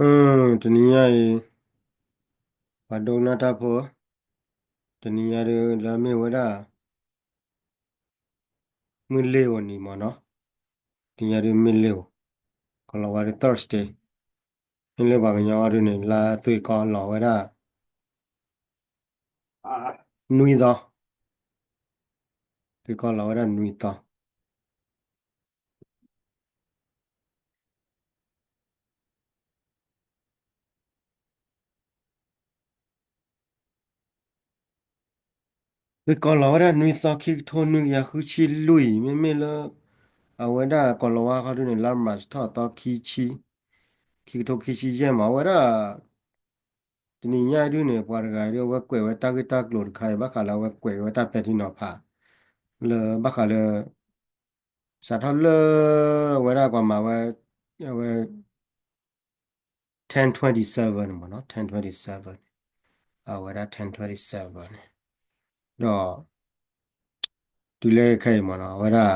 အၢ တနံၤညါအံၤ ပှၤဒိကနၣ်တၢ်ဖိ, တနံၤညါဒုးလၢမ့ၢ်ဝဲဒၣ် မုၢ်လ့ၤဧိၤနံၤမ့ၢ်နီၤ, တနံၤညါဒုးမုၢ်လ့ၤဧိၤ, ကီၤလီၤဝါဒုး Thursday, မ့ၢ်လၢပှၤကညီအီၤဒုးန့ၣ် လါသွ့ကီလီၤဝဲဒၣ် နွံသီ, သွ့ကီလီၤဝဲဒၣ်နွံသီ. သွ့ကီလီၤဝဲဒၣ်နွံသီ ခံကထိနွံကယၤဃုဆံလွံၢ်, မ့မ့ၢ်လၢ အဝဲဒၣ်ကီၤလီၤဝါခီဒုးန့ၣ် လါမၢ်ၡးထီၣ်သီခံဆံ, ခံကထိခံဆံယဲၢ်မး, အဝဲဒၣ် တနံၤညါဒုးန့ၣ် ပှၤတဂၤဒုး အဝဲကွဲးဝဲတၢ်ဂ့ၢ်တၢ်ကျိၤတခါအံၤ ဘၣ်ဃးလၢအဝဲကွဲးဝဲတၢ်ပဲာ်ထံနီၤဖး လၢဘၣ်ဃးလၢ စးထီၣ်လၢ အဝဲဒၣ်ပှၤမၤဝဲ အဝဲ ten twenty-seven န့ၣ်မ့ၢ်နီၤ, ten twenty-seven န့ၣ်, အဝဲဒၣ် ten twenty-seven န့ၣ်, ဒီး တုၤလၢခဲအံၤမ့ၢ်နီၤ အဝဲဒၣ်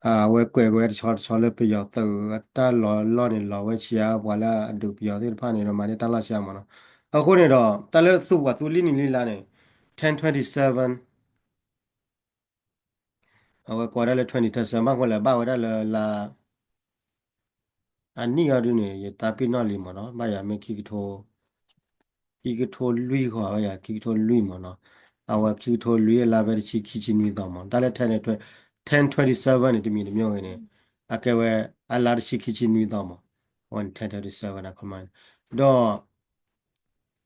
အဝဲကွဲးဝဲတဆီတဆီလၢပယီၤသုးအတၢ်လီၤလီၢ်န့ၣ် လီၤဝဲဆံးအါ ပှၤလၢအဒုးပယီၤသ့ၣ်တဖၣ်န့ၣ်ဒီး မၤန့ၢ်တၢ်လီၢ်ဆံးအါမ့ၢ်နီၤ. အဃိန့ၣ်ဒီး တၢ်လၢသူပှၤသူလံနံၤလံလါန့ၣ် ten twenty-seven အဝဲကိးဝဲဒၣ်လၢ twenty twenty-seven ဘၣ်ဃိလဲၣ် ဘၣ်ဝဲဒၣ်လၢလါ အနံၣ်အီၤဒုးန့ၣ် ယသးပ့ၤနီၣ်လံမ့ၢ်နီၤ, ဘၣ်ယၤမ့ၢ်ခံကထိ ခံကထိလွံၢ်ဃီ ဘၣ်ယၤခံကထိလွံၢ်မ့ၢ်နီၤ, အဝဲခံကထိလွံၢ်အလါဖဲတဆံခံဆံနွံသီမ့ၢ်, တၢ်လၢ ten twenty-seven န့ၣ် တမံၤတမံၤဂ့ၤန့ၣ် အကဲဝဲအလါတဆံခံဆံနွံသီမ့ၢ်, အဝဲန့ၣ် ten twenty-seven န့ၣ် ခီမီန့ၣ်, ဒီး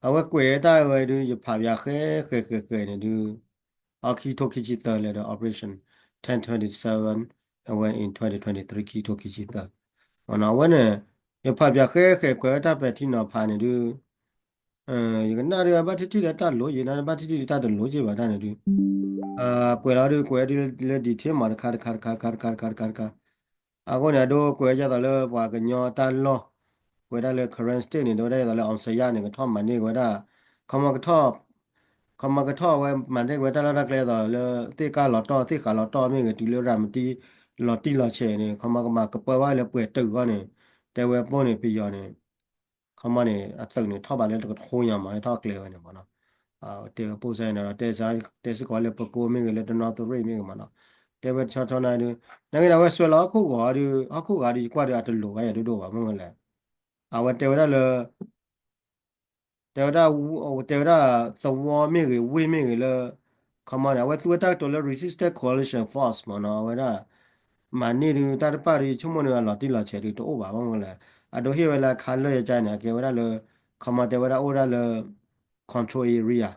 အဝဲကွဲးတၢ်ဝဲဒုး ယဖးပၠးဃဲဃဲဃဲဃဲန့ၣ်ဒုး အခံကထိခံဆံသၢလဲၣ်ဒီး operation ten twenty-seven အဝဲ in twenty twenty-three ခံကထိခံဆံသၢ မ့ၢ်နီၤ, အဝဲန့ၣ် ယဖးပၠးဃဲဃဲကွဲးဝဲတၢ်ပဲာ်ထံနီၤဖးန့ၣ်ဒုး ယကနၣ်ဒုး ဘၣ်ထံၣ်ထံၣ်လၢတၢ်လိၤ ယနၣ်ဒုး ဘၣ်ထံၣ်ထံၣ်လၢတၢ်တလိၤက့ဘၣ်တၢ်န့ၣ်ဒုး ကွဲးလီၤဒုး ကွဲးဒုးလၢ detail မး တခါတခါတခါတခါတခါတခါတခါတခါ အဃိန့ၣ် အဒိကွဲးဒ်သိးလၢပှၤကညီတၢ်လီၢ်, ကွဲးဒၣ်လၢ Karen State န့ၣ် ဒ်ဝဲဒၣ်ဒ်သိးလၢ အောင်ဇေယျန့ၣ် ကထီၣ်မၤန့ၢ်ဝဲဒၣ်, ခီမီကထီၣ်, ခီမီကထီၣ်ဝဲမၤန့ၢ်ဝဲတၢ်လီၢ်တၢ်ကျဲဒ်သိးလၢ သ့ၣ်ကၢ်လီၤတီၢ် သ့ၣ်ဃးလီၤတီၢ်မ့ၢ်ဂ့ၤ တုၤလၢရၤမတံ လီၤတံၢ်လီၤဆဲးန့ၣ် ခီမီကမၤကပၢဝဲလၢပှဲၤတုာ်အဂီၢ်န့ၣ်, တဲဝဲပိၢ်န့ၣ် ပယီၤန့ၣ် ခီမီန့ၣ် အသုးန့ၣ် ထီၣ်ဘးလၢတကထိညါမး ဟဲထီၣ်ကျဲဝဲန့ၣ်မ့ၢ်နီၤ, တဲဝဲပိၢ်စဲန့ၣ်ဒီး တဲစ့ၢ်ကီးလၢပကိးမ့ၢ်ဂ့ၤ လၢတနီသရံၣ်မ့ၢ်ဂ့ၤမ့ၢ်နီၤ, တဲဝဲတဆီဆီန့ၣ်ဒုး, နာ်က့ဒီး အဝဲစွဲလီၤဟီၣ်ခိၣ်ဂီၤဒုး ဟီၣ်ခိၣ်ဂီၤဒုး ယကွၢ်ဒုး အတလိၤဘၣ်ယၤဒိၣ်ဒိၣ်ဘၣ် မ့ၢ်ဂ့ၤလဲၣ်, အဝဲတဲဝဲဒၣ်လၢ တဲဝဲဒၣ်, တဲဝဲဒၣ် သဝီမ့ၢ်ဂ့ၤ ဝ့ၢ်မ့ၢ်ဂ့ၤလၢ ခီမီန့ၣ် အဝဲသူဝဲတၢ်ကတိၤလၢ resistance coalition force မ့ၢ်နီၤ, အဝဲဒၣ် မၤန့ၢ်ဒုး တၢ်တဖၣ်ဒုး ယဆိကမိၣ်န့ၣ် အလီၤတံၢ်လီၤဆဲးဒုးတအိၣ်ဘၣ် မ့ၢ်ဂ့ၤလဲၣ်, အဒိဟ့ၣ်ဝဲလၢအခါလၢယကါန့ၣ် အကဲဝဲဒၣ်လၢ ခီမီတဲဝဲဒၣ်အိၣ်ဝဲဒၣ်လၢ control area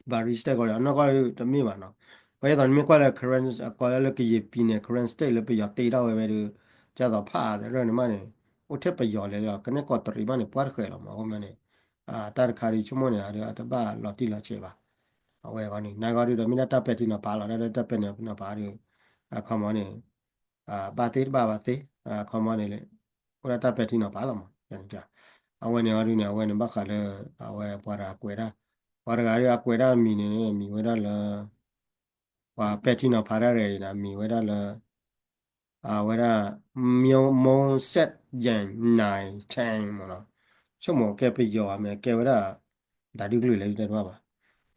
ဘၣ် resistance အနီၢ်ကီၢ်တမ့ၢ်ဘၣ်နီၤ, ပှၤဒ်သိးန့ၣ်မ့ၢ်ကွၢ်လၢ Karen အကိးလၢကယံာ်ပံၤန့ၣ် Karen State လၢပယီၤတ့ထီၣ်ဝဲဖဲဒုး, ဒ်သိးဖးသရၢန့ၣ်မးန့ၣ်, အိၣ်ထဲပယီၤလဲၣ်လီၤ ကနဲၣ်ကီးတရံးမးန့ၣ် ပှၤတဃဲၤလီၤမး အဃိမးန့ၣ်, တၢ်တခါဒုး ဆိကမိၣ်န့ၣ် အတဘၣ်လီၤတံၢ်လီၤဆဲးဘၣ်, အဝဲဂီၢ်န့ၣ် နဂီၢ်ဒုးဒီးမ့ၢ်ဒၣ်တၢ်ပဲာ်ထံနီၤဖးလီၤ ဒၣ်လၢတၢ်ပဲာ်ထံနီၤဖးဒုး, အခီမီန့ၣ် ဘၣ်သ့တဘၣ်ဘၣ်သ့, အခီမီန့ၣ် အိၣ်ဒၣ်တၢ်ပဲာ်ထံနီၤဖးလီၤမး, အဝဲန့ၣ်အီၤဒုးန့ၣ် အဝဲန့ၣ်ဘၣ်ဃးလၢ အဝဲပှၤတဂၤကွဲးဒၣ်, ပှၤတဂၤဒုးအကွဲးဒၣ်အမံၤန့ၣ် မံၤဝဲဒၣ်လၢ ပှၤပဲာ်ထံနီၤဖးတၢ်တဂၤအံၤန့ၣ် အမံၤဝဲဒၣ်လၢ အဝဲဒၣ် Myo Mong Set Yang Nai Tang မ့ၢ်နီၤ, ဆိကမိၣ်ကဲပယီၤမ့ၢ်ကဲဝဲဒၣ် ဒၣ်ဒုကလုာ်လဲၣ်ဒုးတဲတဘၣ်ဘၣ်,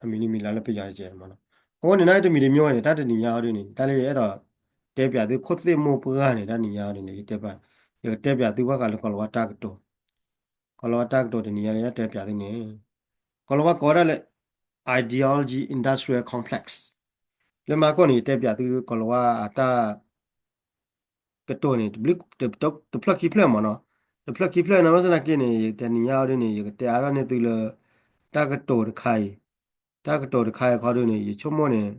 အမံၤန့ၣ်မံၤလၢ်လၢပယီၤကဲမ့ၢ်နီၤ, အဃိန့ၣ် နတမံၤတမံၤန့ၣ် တၢ်တနံၤညါအီၤဒုးန့ၣ် တၢ်လၢယအဲၣ်ဒိးတဲပၠးသုခိၣ်သ့ၣ်မိၢ်ပှၢ်န့ၣ် တၢ်နံၤညါအီၤဒုးန့ၣ် ယတဲပၠး, ယကတဲပၠးသုဘၣ်ဃးလၢကီၤလၤဝါတၢ်ကတိၤ ကီၤလၤဝါတၢ်ကတိၤတနံၤညါလၢယတဲပၠးသုန့ၣ်, ကီၤလၤဝါကိးဝဲဒၣ်လၢ ideology industrial complex, လၢမၤခိၣ်န့ၣ် ယတဲပၠးသုကီၤလၤဝါအတၢ်ကတိၤန့ၣ် တဖျၢၣ်ခံဖျၢၣ်မ့ၢ်နီၤ, တဖျၢၣ်ခံဖျၢၣ်န့ၣ် ဘၣ်ဆၣ်သနာ်က့န့ၣ် ယတနံၤညါအီၤဒ်န့ၣ် ယကတဲအါထီၣ်န့ၢ်သုလၢ တၢ်ကတိၤတခါအံၤ, တၢ်ကတိၤတခါအံၤခီဒ်န့ၣ် ယဆိကမိၣ်န့ၣ်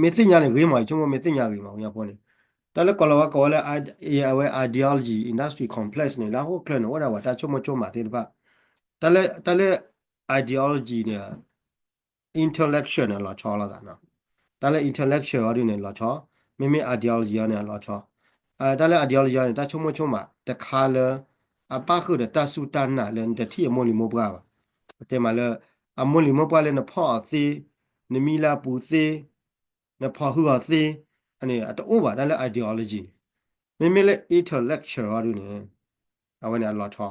မ့ၢ်သ့ၣ်ညါန့ၣ်ဂ့ၤမး ယဆိကမိၣ်မ့ၢ်သ့ၣ်ညါဂ့ၤမး ပှၤကညီဖိန့ၣ်, တၢ်လၢကီၤလၤဝါကိးဝဲလၢ အဝဲ ideology industry complex န့ၣ် လၢဟီၣ်ခိၣ်ချၢန့ၣ် အိၣ်ဒၣ်ပှၤတၢ်ဆိကမိၣ်ဆိကမးသ့ၣ်တဖၣ်, တၢ်လၢ တၢ်လၢ ideology န့ၣ် intellectual န့ၣ် လီၤဆီလိာ်သးနီၤ, တၢ်လၢ intellectual အီၤဒ်န့ၣ် လီၤဆီ, မ့မ့ၢ် ideology အီၤန့ၣ် အလီၤဆီ, တၢ်လၢ ideology အီၤန့ၣ် တၢ်ဆိကမိၣ်ဆိကမးတခါလၢ အဘၣ်ဃုာ်ဒီးတၢ်စူၢ်တၢ်နာ်လၢနတထံၣ်အမိၢ်လံၤမိၢ်ပှၢ်ဘၣ်, ပတဲမးလၢ အမိၢ်လံၤမိၢ်ပှၢ်လၢနဖီၣ်အီၤသ့, နမံလၢအပူၤသ့, နဖီၣ်ဟုအီၤသ့ အန့ၣ် အတအိၣ်ဘၣ်တၢ်လၢ ideology န့ၣ်. မ့မ့ၢ်လၢ intellectual အီၤဒုန့ၣ် အဝဲန့ၣ်အလီၤဆီ.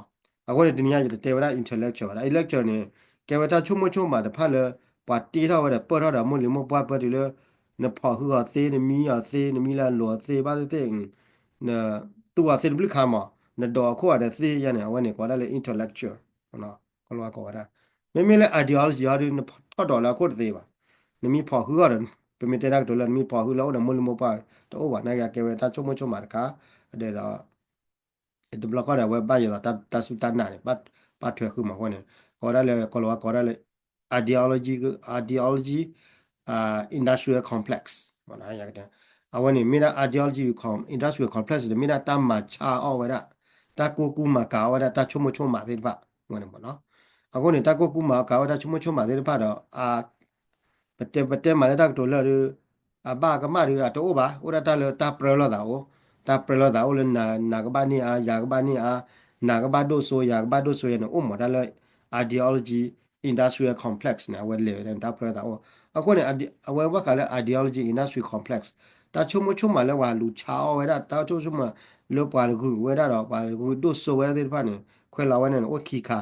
အဃိန့ၣ် တနံၤညါယတတဲဝဲဒၣ် intellectual ဘၣ်. intellectual န့ၣ် ကဲဝဲတၢ်ဆိကမိၣ်ဆိကမးတဖၣ်လၢ ပှၤတ့ထီၣ်ဝဲဒီးပၢၢ်ထီၣ်ဒီးမိၢ်လံၤမိၢ်ပှၢ်ပၢၢ်တုၤလၢ နဖီၣ်ဟုအီၤသ့ နမံအီၤသ့ နမံလၢအလိၤအီၤသ့ ဘၣ်သ့ၣ်သ့ၣ် နသူအီၤသ့တဘျုးခါမး နဒိးအခိၣ်အီၤဒီးသ့ယါန့ၣ် အဝဲန့ၣ်ကိးဝဲဒၣ်လၢ intellectual ကိးဝဲဒၣ်. မ့မ့ၢ်လၢ ideology အီၤဒု နထီၣ်ဒိးလၢအခိၣ်တသ့ဘၣ်. နမံဖီၣ်ဟုအီၤဒီး ပမ့ၢ်တဲတၢ်ကတိၤလၢ နမံဖီၣ်ဟုလၢအအိၣ်ဒီးမိၢ်လံၤမိၢ်ပှၢ်တအိၣ်ဘၣ် နာ်က့အကဲဝဲတၢ်ဆိကမိၣ်ဆိကမးတခါ ဒီး တဘျီဃီဒီး အဝဲဘၣ်ယဲသိးတၢ်စူၢ်တၢ်နာ်န့ၣ် ဘၣ်ထွဲဃုာ်မးအဃိန့ၣ် ကိးဝဲဒၣ်လၢ ကိးလီၤဝဲကိးဝဲဒၣ်လၢ ideology ideology industrial complex အဝဲန့ၣ်မ့ၢ်ဒၣ် ideology industrial complex န့ၣ် မ့ၢ်ဒၣ်တၢ်မၤဆါအီၣ်ဝဲဒၣ် တၢ်ကိၢ်ကူမၤကၤအီၣ်ဝဲဒၣ်တၢ်ဆိကမိၣ်ဆိကမးသ့ၣ်တဖၣ် အဝဲန့ၣ်မးနီၤ. အဃိန့ၣ် တၢ်ကိၢ်ကူမၤကၤအီၣ်ဝဲတၢ်ဆိကမိၣ်ဆိကမးသ့ၣ်တဖၣ်ဒီး ပတဲ ပတဲမးလၢတၢ်ကတိၤလၢဒု အဘၣ်ကမၣ်ဒု အတအိၣ်ဘၣ် အိၣ်ဒၣ်တၢ်လၢတၢ်ပြၢလိာ်သးအိၣ် တၢ်ပြၢလိာ်သးအိၣ်လၢ နၤကဘၣ်န့ၢ်အါ ယၤကဘၣ်န့ၢ်အါ နၤကဘၣ်ဒိၣ်စိ ယၤကဘၣ်ဒိၣ်စိယၤန့ၣ် အိၣ်မးတၢ်လၢ ideology industrial complex န့ၣ် အဝဲလဲၤဝဲဒၣ်န့ၣ် တၢ်ပြၢလိာ်သးအိၣ် အဃိန့ၣ် အဝဲဘၣ်ဃးလၢ ideology industrial complex တၢ်ဆိကမိၣ်ဆိကမးလၢပှၤလူၤဆါအီၣ်ဝဲဒၣ် တၢ်ဆိကမိၣ်ဆိကမးလၢပှၤဂုာ်ဝဲဒၣ်ဒီး ပှၤဂုာ်ဒိၣ်စိဝဲဒၣ်သ့ၣ်တဖၣ်န့ၣ် ခွဲးလီၤဝဲန့ၣ် အိၣ်ခံခါ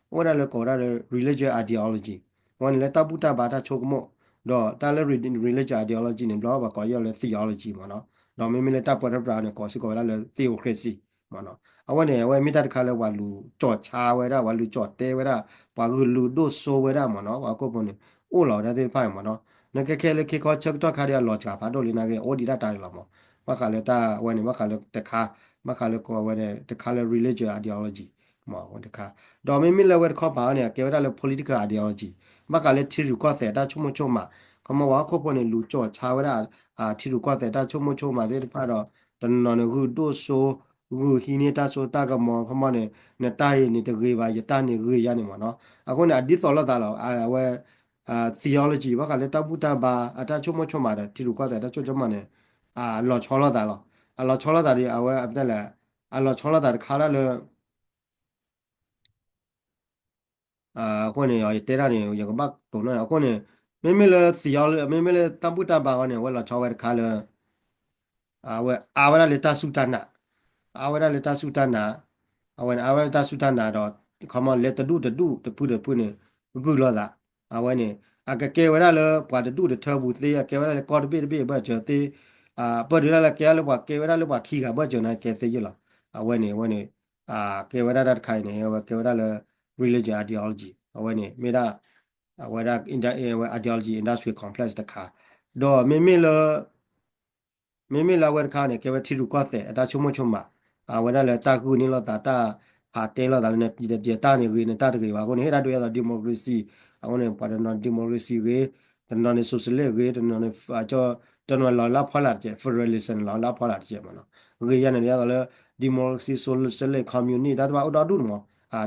အိၣ်ဝဲဒၣ်လၢကိးဝဲဒၣ်လၢ religious ideology အဝဲန့ၣ်လၢတၢ်ဘူၣ်တၢ်ဘါတၢ်ဆိကမိၣ် ဒီးတၢ်လၢ religious ideology န့ၣ် ဘျီပှၤကိးယဲၢ်လၢ theology မးနီၤ ဒီးမ့မ့ၢ်လၢတၢ်ပၢတၢ်ပြးန့ၣ် ကိးစ့ၢ်ကီးဝဲဒၣ်လၢ theocracy မးနီၤ အဝဲန့ၣ် အဝဲမ့ၢ်တၢ်တခါလၢပှၤလူၤကၠီၣ်ဆါဝဲဒၣ် ပှၤလူၤကၠီၣ်တဲဝဲဒၣ် ပှၤဂုာ်လုၢ်ဒိၣ်စိဝဲဒၣ်မးနီၤ ပှၤဟီၣ်ခိၣ်ဖိန့ၣ် အိၣ်လီၤဝဲဒၣ်သ့ၣ်တဖၣ်မးနီၤ နကဲခဲလၢခံခီဆၢကတီၢ်ခါဒ်အလီၤစှၤဖးဒိၣ်လံနာ်က့ အိၣ်ဒံးဒၣ်တၢ်လံလီၤမး ဘၣ်ဃးလၢတၢ်ဝဲန့ၣ် ဘၣ်ဃးလၢတခါ ဘၣ်ဃးလၢကိးဝဲဒၣ်တခါလၢ religious ideology မးတခါ ဒီးမ့မ့ၢ်လၢအဝဲတခီပၤန့ၣ် အကဲဝဲဒၣ်လၢ political ideology ဘၣ်ဃးလၢထံရူၢ်ကီၢ်သဲးတၢ်ဆိကမိၣ်ဆိကမး ခီမီပှၤဟီၣ်ခိၣ်ဖိန့ၣ် လူၤကၠီၣ်ဆါဝဲဒၣ် ထံရူၢ်ကီၢ်သဲးတၢ်ဆိကမိၣ်ဆိကမးသ့ၣ်တဖၣ်ဒီး တနီၤန့ၣ်ဂုာ်ဒိၣ်စိ ဂုာ်ဟံးန့ၢ်တၢ်စိတၢ်ကမီၤ ခီမီန့ၣ် နတၢ်အံၤန့ၣ်တဂ့ၤဘၣ် ယတၢ်န့ၣ်ဂ့ၤယါန့ၣ်မးနီၤ အဃိန့ၣ် အဒ်သိးလိာ်သးလီၤ အဝဲ theology ဘၣ်ဃးလၢတၢ်ဘူၣ်တၢ်ဘါ အတၢ်ဆိကမိၣ်ဆိကမးဒီး ထံရူၢ်ကီၢ်သဲးတၢ်ဆိကမိၣ်ဆိကမးန့ၣ် အလီၤဆီလိာ်သးလီၤ အလီၤဆီလိာ်သးဒီး အဝဲအပတဲလဲၣ် အလီၤဆီလိာ်သးတခါဒၣ်လၢ အဃိန့ၣ် ယတဲဒၣ်န့ၣ် ယကဘၣ်တိၤနီၣ် အဃိန့ၣ် မ့မ့ၢ်လၢ theology မ့မ့ၢ်လၢတၢ်ဘူၣ်တၢ်ဘါအီၤန့ၣ် အဝဲလီၤဆီဝဲတခါလၢ အဝဲအါဝဲဒၣ်လၢတၢ်စူၢ်တၢ်နာ် အါဝဲဒၣ်လၢတၢ်စူၢ်တၢ်နာ် အဝဲန့ၣ် အါဝဲဒၣ်တၢ်စူၢ်တၢ်နာ်ဒီး ခီမီလၢတဒူၣ်တဒူၣ်တဖုတဖုန့ၣ် ဂုာ်လိာ်သး အဝဲန့ၣ် အကကဲဝဲဒၣ်လၢပှၤတဒူၣ်တထၢပူၤသ့ အကဲဝဲဒၣ်လၢကီၢ်တဘ့ၣ်တဘ့ၣ်ဘၢၣ်စၢၤသ့ ပၢၢ်ဒုးဒၣ်လၢကဲလၢပှၤကဲဝဲဒၣ်လၢပှၤခံဂၤဘၢၣ်စၢၤန့ၣ် ကဲသ့ယ့ၢ်လီၤ အဝဲန့ၣ် အဝဲန့ၣ် ကဲဝဲဒၣ်တၢ်တခါအံၤန့ၣ် အဝဲကဲဝဲဒၣ်လၢ religion ideology အဝဲန့ၣ် မ့ၢ်ဒၣ် အဝဲဒၣ် ideology industrial complex တခါ ဒီးမ့မ့ၢ်လၢ မ့မ့ၢ်လၢအဝဲတခါန့ၣ် ကဲဝဲထံရူၢ်ကီၢ်သဲးအတၢ်ဆိကမိၣ်ဆိကမး အဝဲဒၣ်လၢတၢ်ဂုာ်န့ၢ်လိာ်သး တၢ်ဟးတဲလိာ်သးလၢ နတၢ်န့ၣ်ဂ့ၤ နတၢ်တဂ့ၤဘၣ်အဃိန့ၣ် ဟ့ၣ်ဒၣ်ဒိးယဲသိး democracy အဃိန့ၣ် ပှၤတနီၤ democracy ဂ့ၤ တနီၤန့ၣ် socialist ဂ့ၤ တနီၤန့ၣ် တနီၤလီၤလၢအဖီလာ်တကဲး federalism လီၤလၢအဖီလာ်တကဲးမးနီၤ ဂ့ၤယါန့ၣ် ဒ်သိးလၢ democracy socialist communist တၢ်တဖၣ်အိၣ်ဒီဒူၣ်မး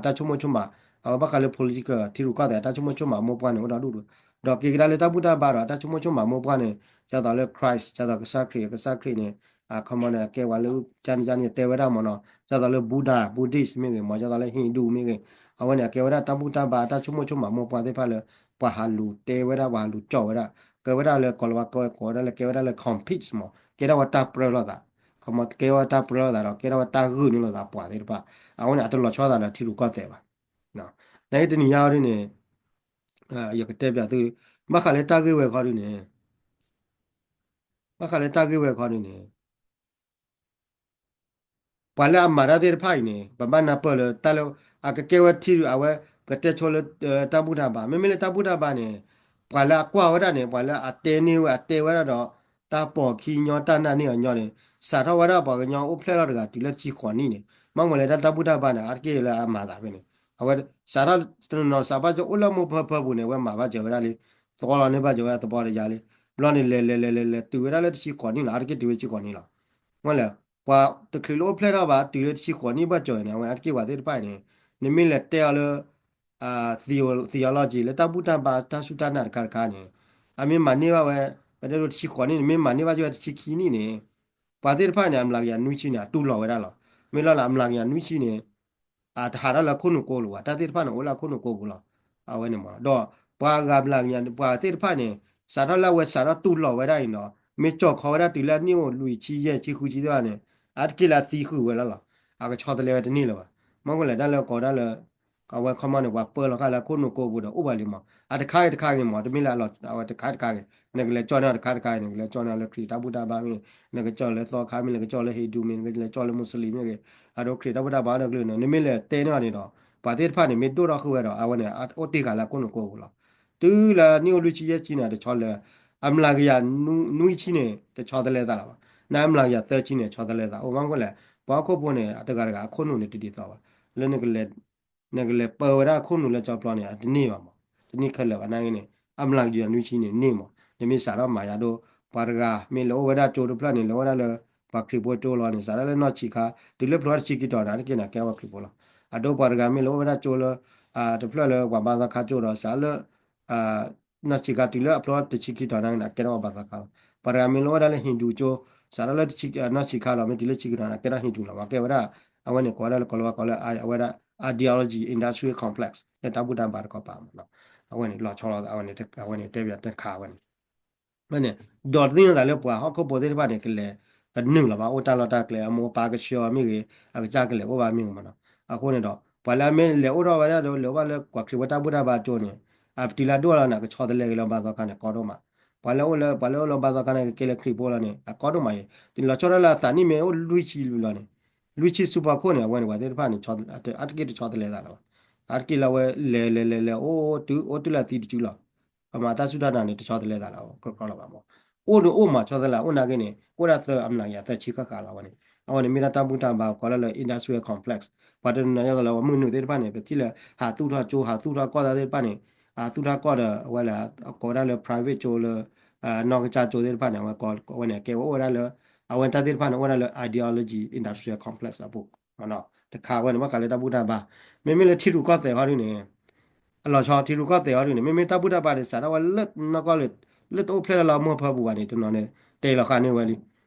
တၢ်ဆိကမိၣ်ဆိကမး အဝဲဘၣ်ဃးလၢ political ထံရူၢ်ကီၢ်သဲး တၢ်ဆိကမိၣ်ဆိကမးမိၢ်ပှၢ်န့ၣ် အိၣ်ဒီဒူၣ် ဒီးက့ၤကဒါလၢတၢ်ဘူၣ်တၢ်ဘါဒီး တၢ်ဆိကမိၣ်ဆိကမးမိၢ်ပှၢ်န့ၣ် ဒ်သိးလၢ Christ ဒ်သိးကစၢ်ခရံာ် ကစၢ်ခရံာ်န့ၣ် အခီမီန့ၣ် အကဲဝဲလၢ ကန့ၣ်ကန့ၣ်တဲဝဲဒၣ်မးနီၤ ဒ်သိးလၢ Buddha Buddhist မ့ၢ်ဂ့ၤ မ့ၢ်ဒ်သိးလၢ Hindu မ့ၢ်ဂ့ၤ အဝဲန့ၣ် အကဲဝဲဒၣ်တၢ်ဘူၣ်တၢ်ဘါ တၢ်ဆိကမိၣ်ဆိကမးမိၢ်ပှၢ်သ့ၣ်တဖၣ်လၢ ပှၤဟးလူၤတဲဝဲဒၣ် ပှၤဟးလူၤကၠီၣ်ဝဲဒၣ် ကဲဝဲဒၣ်လၢ ကိးလီၤဝဲကိးဝဲဒၣ်လၢ ကဲဝဲဒၣ်လၢ compete မး ကဲဒၣ်ဝဲတၢ်ပြၢလိာ်သး ခီမီ ကဲဝဲတၢ်ပြၢလိာ်သးဒီး ကဲဒၣ်ဝဲတၢ်ဂုာ်န့ၢ်လိာ်သးပှၤသ့ၣ်တဖၣ် အဃိန့ၣ် အတလီၤဆီသးဒီးထံရူၢ်ကီၢ်သဲးဘၣ် နာ်က့တနံၤညါအီၤဒ်န့ၣ် ယကတဲပျးသု ဘၣ်ဃးလၢတၢ်ဂ့ၢ်ဝဲခီဒ်န့ၣ် ဘၣ်ဃးလၢတၢ်ဂ့ၢ်ဝဲခီဒ်န့ၣ် ပှၤလၢအမၤတၢ်သ့ၣ်တဖၣ်အံၤန့ၣ် ပဘၣ်နၢ်ပၢၢ်လၢတၢ်လၢ အကကဲဝဲထံ အဝဲ ကတဲဆိလၢ တၢ်ဘူၣ်တၢ်ဘါ မ့မ့ၢ်လၢတၢ်ဘူၣ်တၢ်ဘါန့ၣ် ပှၤလၢအကွၢ်ဝဲဒၣ်န့ၣ် ပှၤလၢအတဲန့ၢ်ဝဲ အတဲဝဲဒၣ်ဒီး တၢ်ပိာ်ခံညီ တၢ်နာ်န့ၢ်အညီန့ၣ် စးထီၣ်ဝဲဒၣ်ပှၤကညီအိၣ်ဖျဲၣ်ထီၣ်တဂၤတုၤလၢတဆံဃိးနံၣ်န့ၣ် မ့ၢ်မ့ၢ်လၢတၢ်ဘူၣ်တၢ်ဘါန့ၣ် အါတက့ၢ်လၢအမၤသးဖဲန့ၣ် အဝဲ စးထီၣ်တနီၤနီၤ စးဘၣ်ကၠိအိၣ်လၢမိၢ်ဖၢဖၢပူၤန့ၣ် အဝဲမၤဘၣ်စၢၤဝဲဒၣ်လံ သဝီလီၤန့ၢ်ဘၣ်စၢၤဝဲဒၣ်သပှၢ်တယါလံ ဘျီန့ၣ်လဲၤလဲၤလဲၤလဲၤလဲၤတုၤဝဲဒၣ်လၢတဆံဃိးနံၣ်လီၤ အါတက့ၢ်တုၤဝဲတဆံဃိးနံၣ်လီၤ မ့ၢ်လဲၣ် ပှၤတချုးလၢအိၣ်ဖျဲၣ်ထီၣ်ဘၣ် တုၤလၢတဆံဃိးနံၣ်ဘၢၣ်စၢၤန့ၣ် အဝဲအါတက့ၢ်ပှၤသ့ၣ်တဖၣ်အံၤန့ၣ် နမ့ၢ်လဲၤတဲအီၤလၢ theo- theology လၢတၢ်ဘူၣ်တၢ်ဘါတၢ်စူၢ်တၢ်နာ်တခါတခါန့ၣ် အမ့ၢ်မၤန့ၢ်ဘၣ်ဝဲ ပတဲဒိတဆံဃိးနံၣ်န့ၣ် မ့ၢ်မၤန့ၢ်ဘၣ်စၢၤဝဲတဆံခံနံၣ်န့ၣ် ပှၤသ့ၣ်တဖၣ်န့ၣ် အမျးကယၤနွံဆံန့ၣ် အတူၢ်လိာ်ဝဲဒၣ်လီၤ. မ့ၢ်လီၤလၢအမျးကယၤနွံဆံန့ၣ် အတဟးထီၣ်လၢခိၣ်နူာ်ကိပူၤဘၣ် တၢ်သ့ၣ်တဖၣ်န့ၣ် အိၣ်လၢအခိၣ်နူာ်ကိပူၤလီၤ. အဝဲန့ၣ်မး ဒီးပှၤဂၤမျးကယၤ ပှၤသ့ၣ်တဖၣ်န့ၣ် စးထီၣ်လၢအဝဲစးထီၣ်တူၢ်လိာ်ဝဲဒၣ်အံၤနီၤ မ့ၢ်ကၠီၣ်ခီဝဲဒၣ်တုၤလၢအနံၣ်အိၣ်လွံၢ်ဆံယဲၢ်ဆံဃုဆံသ့ၣ်တဖၣ်န့ၣ် အါတက့ၢ်လၢအသံဃုာ်ဝဲလီၤလီၤ. အကဆီတလဲဝဲတန့ၢ်လၢၤဘၣ်. မ့ၢ်ကွၢ်လဲၣ်တၢ်လၢကီးဒၣ်လၢ အဝဲခီမီန့ၣ် ပှၤပၢလီၤဃာ်လၢအခိၣ်နူာ်ကိးပူၤဒီးအိၣ်ဘၣ်လံမး အတခါဂ့ၤတခါဂ့ၤမး တမ့ၢ်လၢအလီၤ အဝဲတခါတခါဂ့ၤ နကလဲၤကၠီၣ်န့ၢ်အီၤတခါတခါဂ့ၤ နကလဲၤကၠီၣ်န့ၢ်အီၤလၢခရံာ်တၢ်ဘူၣ်တၢ်ဘါမ့ၢ်ဂ့ၤ နကကၠီၣ်လၢသီခါမ့ၢ် နကကၠီၣ်လၢ Hindu မ့ၢ် နကလဲၤကၠီၣ်လၢ Muslim မ့ၢ်ဂ့ၤ အဒိခရံာ်တၢ်ဘူၣ်တၢ်ဘါဒီးကလုာ်န့ၣ် နမ့ၢ်လဲၤတဲန့ၢ်အီၤန့ၣ်ဒီး ပှၤသ့ၣ်တဖၣ်န့ၣ် မ့ၢ်ဒိၣ်ထီၣ်ဃုာ်ဝဲဒီး အဝဲန့ၣ် အိၣ်တ့ၢ်ဃာ်လၢအခိၣ်နူာ်ကိးပူၤလီၤ. တုၤလၢနံၣ်အိၣ်လွံၢ်ဆံယဲၢ်ဆံန့ၣ် တဆီလၢ အမျးကယၤနွံဆံန့ၣ် တဆီတလဲသးလၢၤဘၣ်. နအမျးကယၤသၢဆံန့ၣ် ဆီတလဲသး အိၣ်မ့ၢ်ကွၢ်လဲၣ် ပှၤဟီၣ်ခိၣ်ဖိန့ၣ် အတဂၤတဂၤအခိၣ်နူာ်န့ၣ်တဒ်သိးဘၣ်. လၢ နကလဲၤပၢဝဲဒၣ်အခိၣ်နူာ်လၢကၠီပျီန့ၣ် အတန့ၢ်ဘၣ်မး, တန့ၢ်ခဲလၢာ်ဘၣ်နာ်က့န့ၣ် အမျးကယၤနွံဆံန့ၣ်န့ၢ်မး, နမ့ၢ်စးထီၣ်မၤယၤဒိၣ်, ပှၤတဂၤမ့ၢ်လဲၤအိၣ်ဝဲဒၣ်ကၠိတဖျၢၣ်န့ၣ် လဲၤအိၣ်ဝဲဒၣ်လၢ ပှၤခရံာ်ဖိကၠိလီၤန့ၣ် စးထီၣ်လၢနီၢ်ဆံးခါ တုၤလၢဖျိတဆံခံတီၤန့ၣ် အါတက့ၢ်န့ၣ် ကဲဝဲခရံာ်ဖိလီၤ. အဒိပှၤတဂၤမ့ၢ်လဲၤအိၣ်ဝဲဒၣ်ကၠိလၢ တဖျၢၣ်လၢပှၤဘါသီခါကၠိဒီး စးလၢ နီၢ်ဆံးခါတုၤလၢအဖျိတဆံခံတီၤန့ၣ် အကဲထီၣ်ပှၤဘါသီခါလီၤ. ပှၤတဂၤမ့ၢ်လဲၤအိၣ်ဝဲဒၣ်လၢ Hindu ကၠိ စးထီၣ်လၢ နီၢ်ဆံးခါလီၤ မ့ၢ်တုၤလၢဆံခံတီၤန့ၣ် အကဲထီၣ် Hindu လီၤ. ပှၤကဲဝဲဒၣ် အဝဲန့ၣ် ကိးဝဲဒၣ်လၢကီၢ်လီၤဝါကိးလၢ အဝဲဒၣ် ideology industrial complex လၢတၢ်ဘူၣ်တၢ်ဘါတခီပၤမးနီၤ. အဝဲန့ၣ် လီၤဆီလီၤ အဝဲန့ၣ် အဝဲန့ၣ်တဲဘၣ်တခါဝဲန့ၣ် ဝဲန့ၣ် ဒီးတသ့ၣ်ညါသးလၢပှၤဟီၣ်ခိၣ်ဖိသ့ၣ်တဖၣ်န့ၣ် ကလဲၤတနုာ်လီၤဘၣ် အိၣ်တၢ်လီၢ်တၢ်ကျဲ အမိၢ်အပၢ်ကဆှၢအီၤမ့ၢ်ဂ့ၤ အကစၢ်ကလဲၤအိၣ်ဘၣ်မ့ၢ်ဂ့ၤမးနီၤ. အဃိန့ၣ်ဒီး ပှၤလၢအမ့ၢ်လဲၤအိၣ်ထီၣ်ဝဲဒၣ်ဒီး လဲၤအိၣ်ဘၣ်လၢပှၤခရံာ်ဖိတၢ်ဘူၣ်တၢ်ဘါကၠိန့ၣ် အတုၤလၢအဒိၣ်လီၤန့ၣ် ကဆီတလဲက့ၤလၢဘါသီခါန့ၣ် ကီဒိၣ်မး. ပှၤလၢအိၣ်လၢ ပှၤလၢအိၣ်လၢဘါသီခါန့ၣ် ကကဲလၢခရံာ်ဖိလီၤန့ၣ် အကီဒိၣ်မးအံၤ လီၤဆီဒၣ်လၢအသးနံၣ်မ့ၢ်အိၣ်လွံၢ်ဆံလီၤန့ၣ် လွံၢ်ဆံဆူဖီခိၣ်န့ၣ် အဝဲန့ၣ် ပှၤသ့ၣ်တဖၣ်န့ၣ် အါတက့ၢ်တဆီတလဲသးလၢၤဘၣ်. အါတက့ၢ်လၢအဝဲလဲၤလဲၤလဲၤလဲၤအိၣ်တုၤအိၣ်တုၤလၢအသံတစုလီၤ. အမၤတၢ်စူၢ်တၢ်နာ်န့ၣ် တဆီတလဲသးလၢၤဘၣ် ကြၢးကြၢးလၢၤဘၣ်မး. အိၣ်ဒီးအိၣ်မးဆီတလဲ အိၣ်နာ်က့န့ၣ် အိၣ်ဒၣ်သၢအမျးကယၤသၢဆံဃၣ်ဃၣ်လီၤဝဲန့ၣ်. အဝဲန့ၣ်မ့ၢ်ဒၣ်တၢ်ဘူၣ်တၢ်ဘါကိးလၢလၢ industrial complex ပှၤတနီၤနီၤယဲသိးလၢပှၤမုၢ်နုာ်သ့ၣ်တဖၣ်န့ၣ် ပထံၣ်လၢ ဟးသူၣ်ထီၣ်ကၠိ ဟးသူၣ်ထီၣ်ကီၢ်သးသ့ၣ်တဖၣ်န့ၣ် အသူၣ်ထီၣ်ကီၢ်ဒီး အဝဲလၢ အကိးဝဲဒၣ်လၢ private ကၠိလၢ နီၢ်ကစၢ်ကၠိသ့ၣ်တဖၣ်န့ၣ် အဝဲကိးဝဲန့ၣ် အကဲဝဲအိၣ်ဝဲဒၣ်လၢ အဝဲတၢ်သ့ၣ်တဖၣ်န့ၣ် အိၣ်ဝဲဒၣ်လၢ ideology industrial complex အပူၤ တခါဝဲန့ၣ် ဘၣ်ဃးလၢတၢ်ဘူၣ်တၢ်ဘါ မ့မ့ၢ်လၢထံရူၢ်ကီၢ်သဲးဟီဒုန့ၣ် အလီၤဆီထံရူၢ်ကီၢ်သဲးဟီဒုန့ၣ် မ့မ့ၢ်တၢ်ဘူၣ်တၢ်ဘါန့ၣ် စးထီၣ်ဝဲလၢနီၢ်ကီၢ်လၢ လၢတအိၣ်ဖျဲၣ်လၢလီမီၢ်ဖၢပူၤဘၣ်န့ၣ် တနီၤန့ၣ် တဲလီၤဃာ်န့ၢ်ဝဲလံ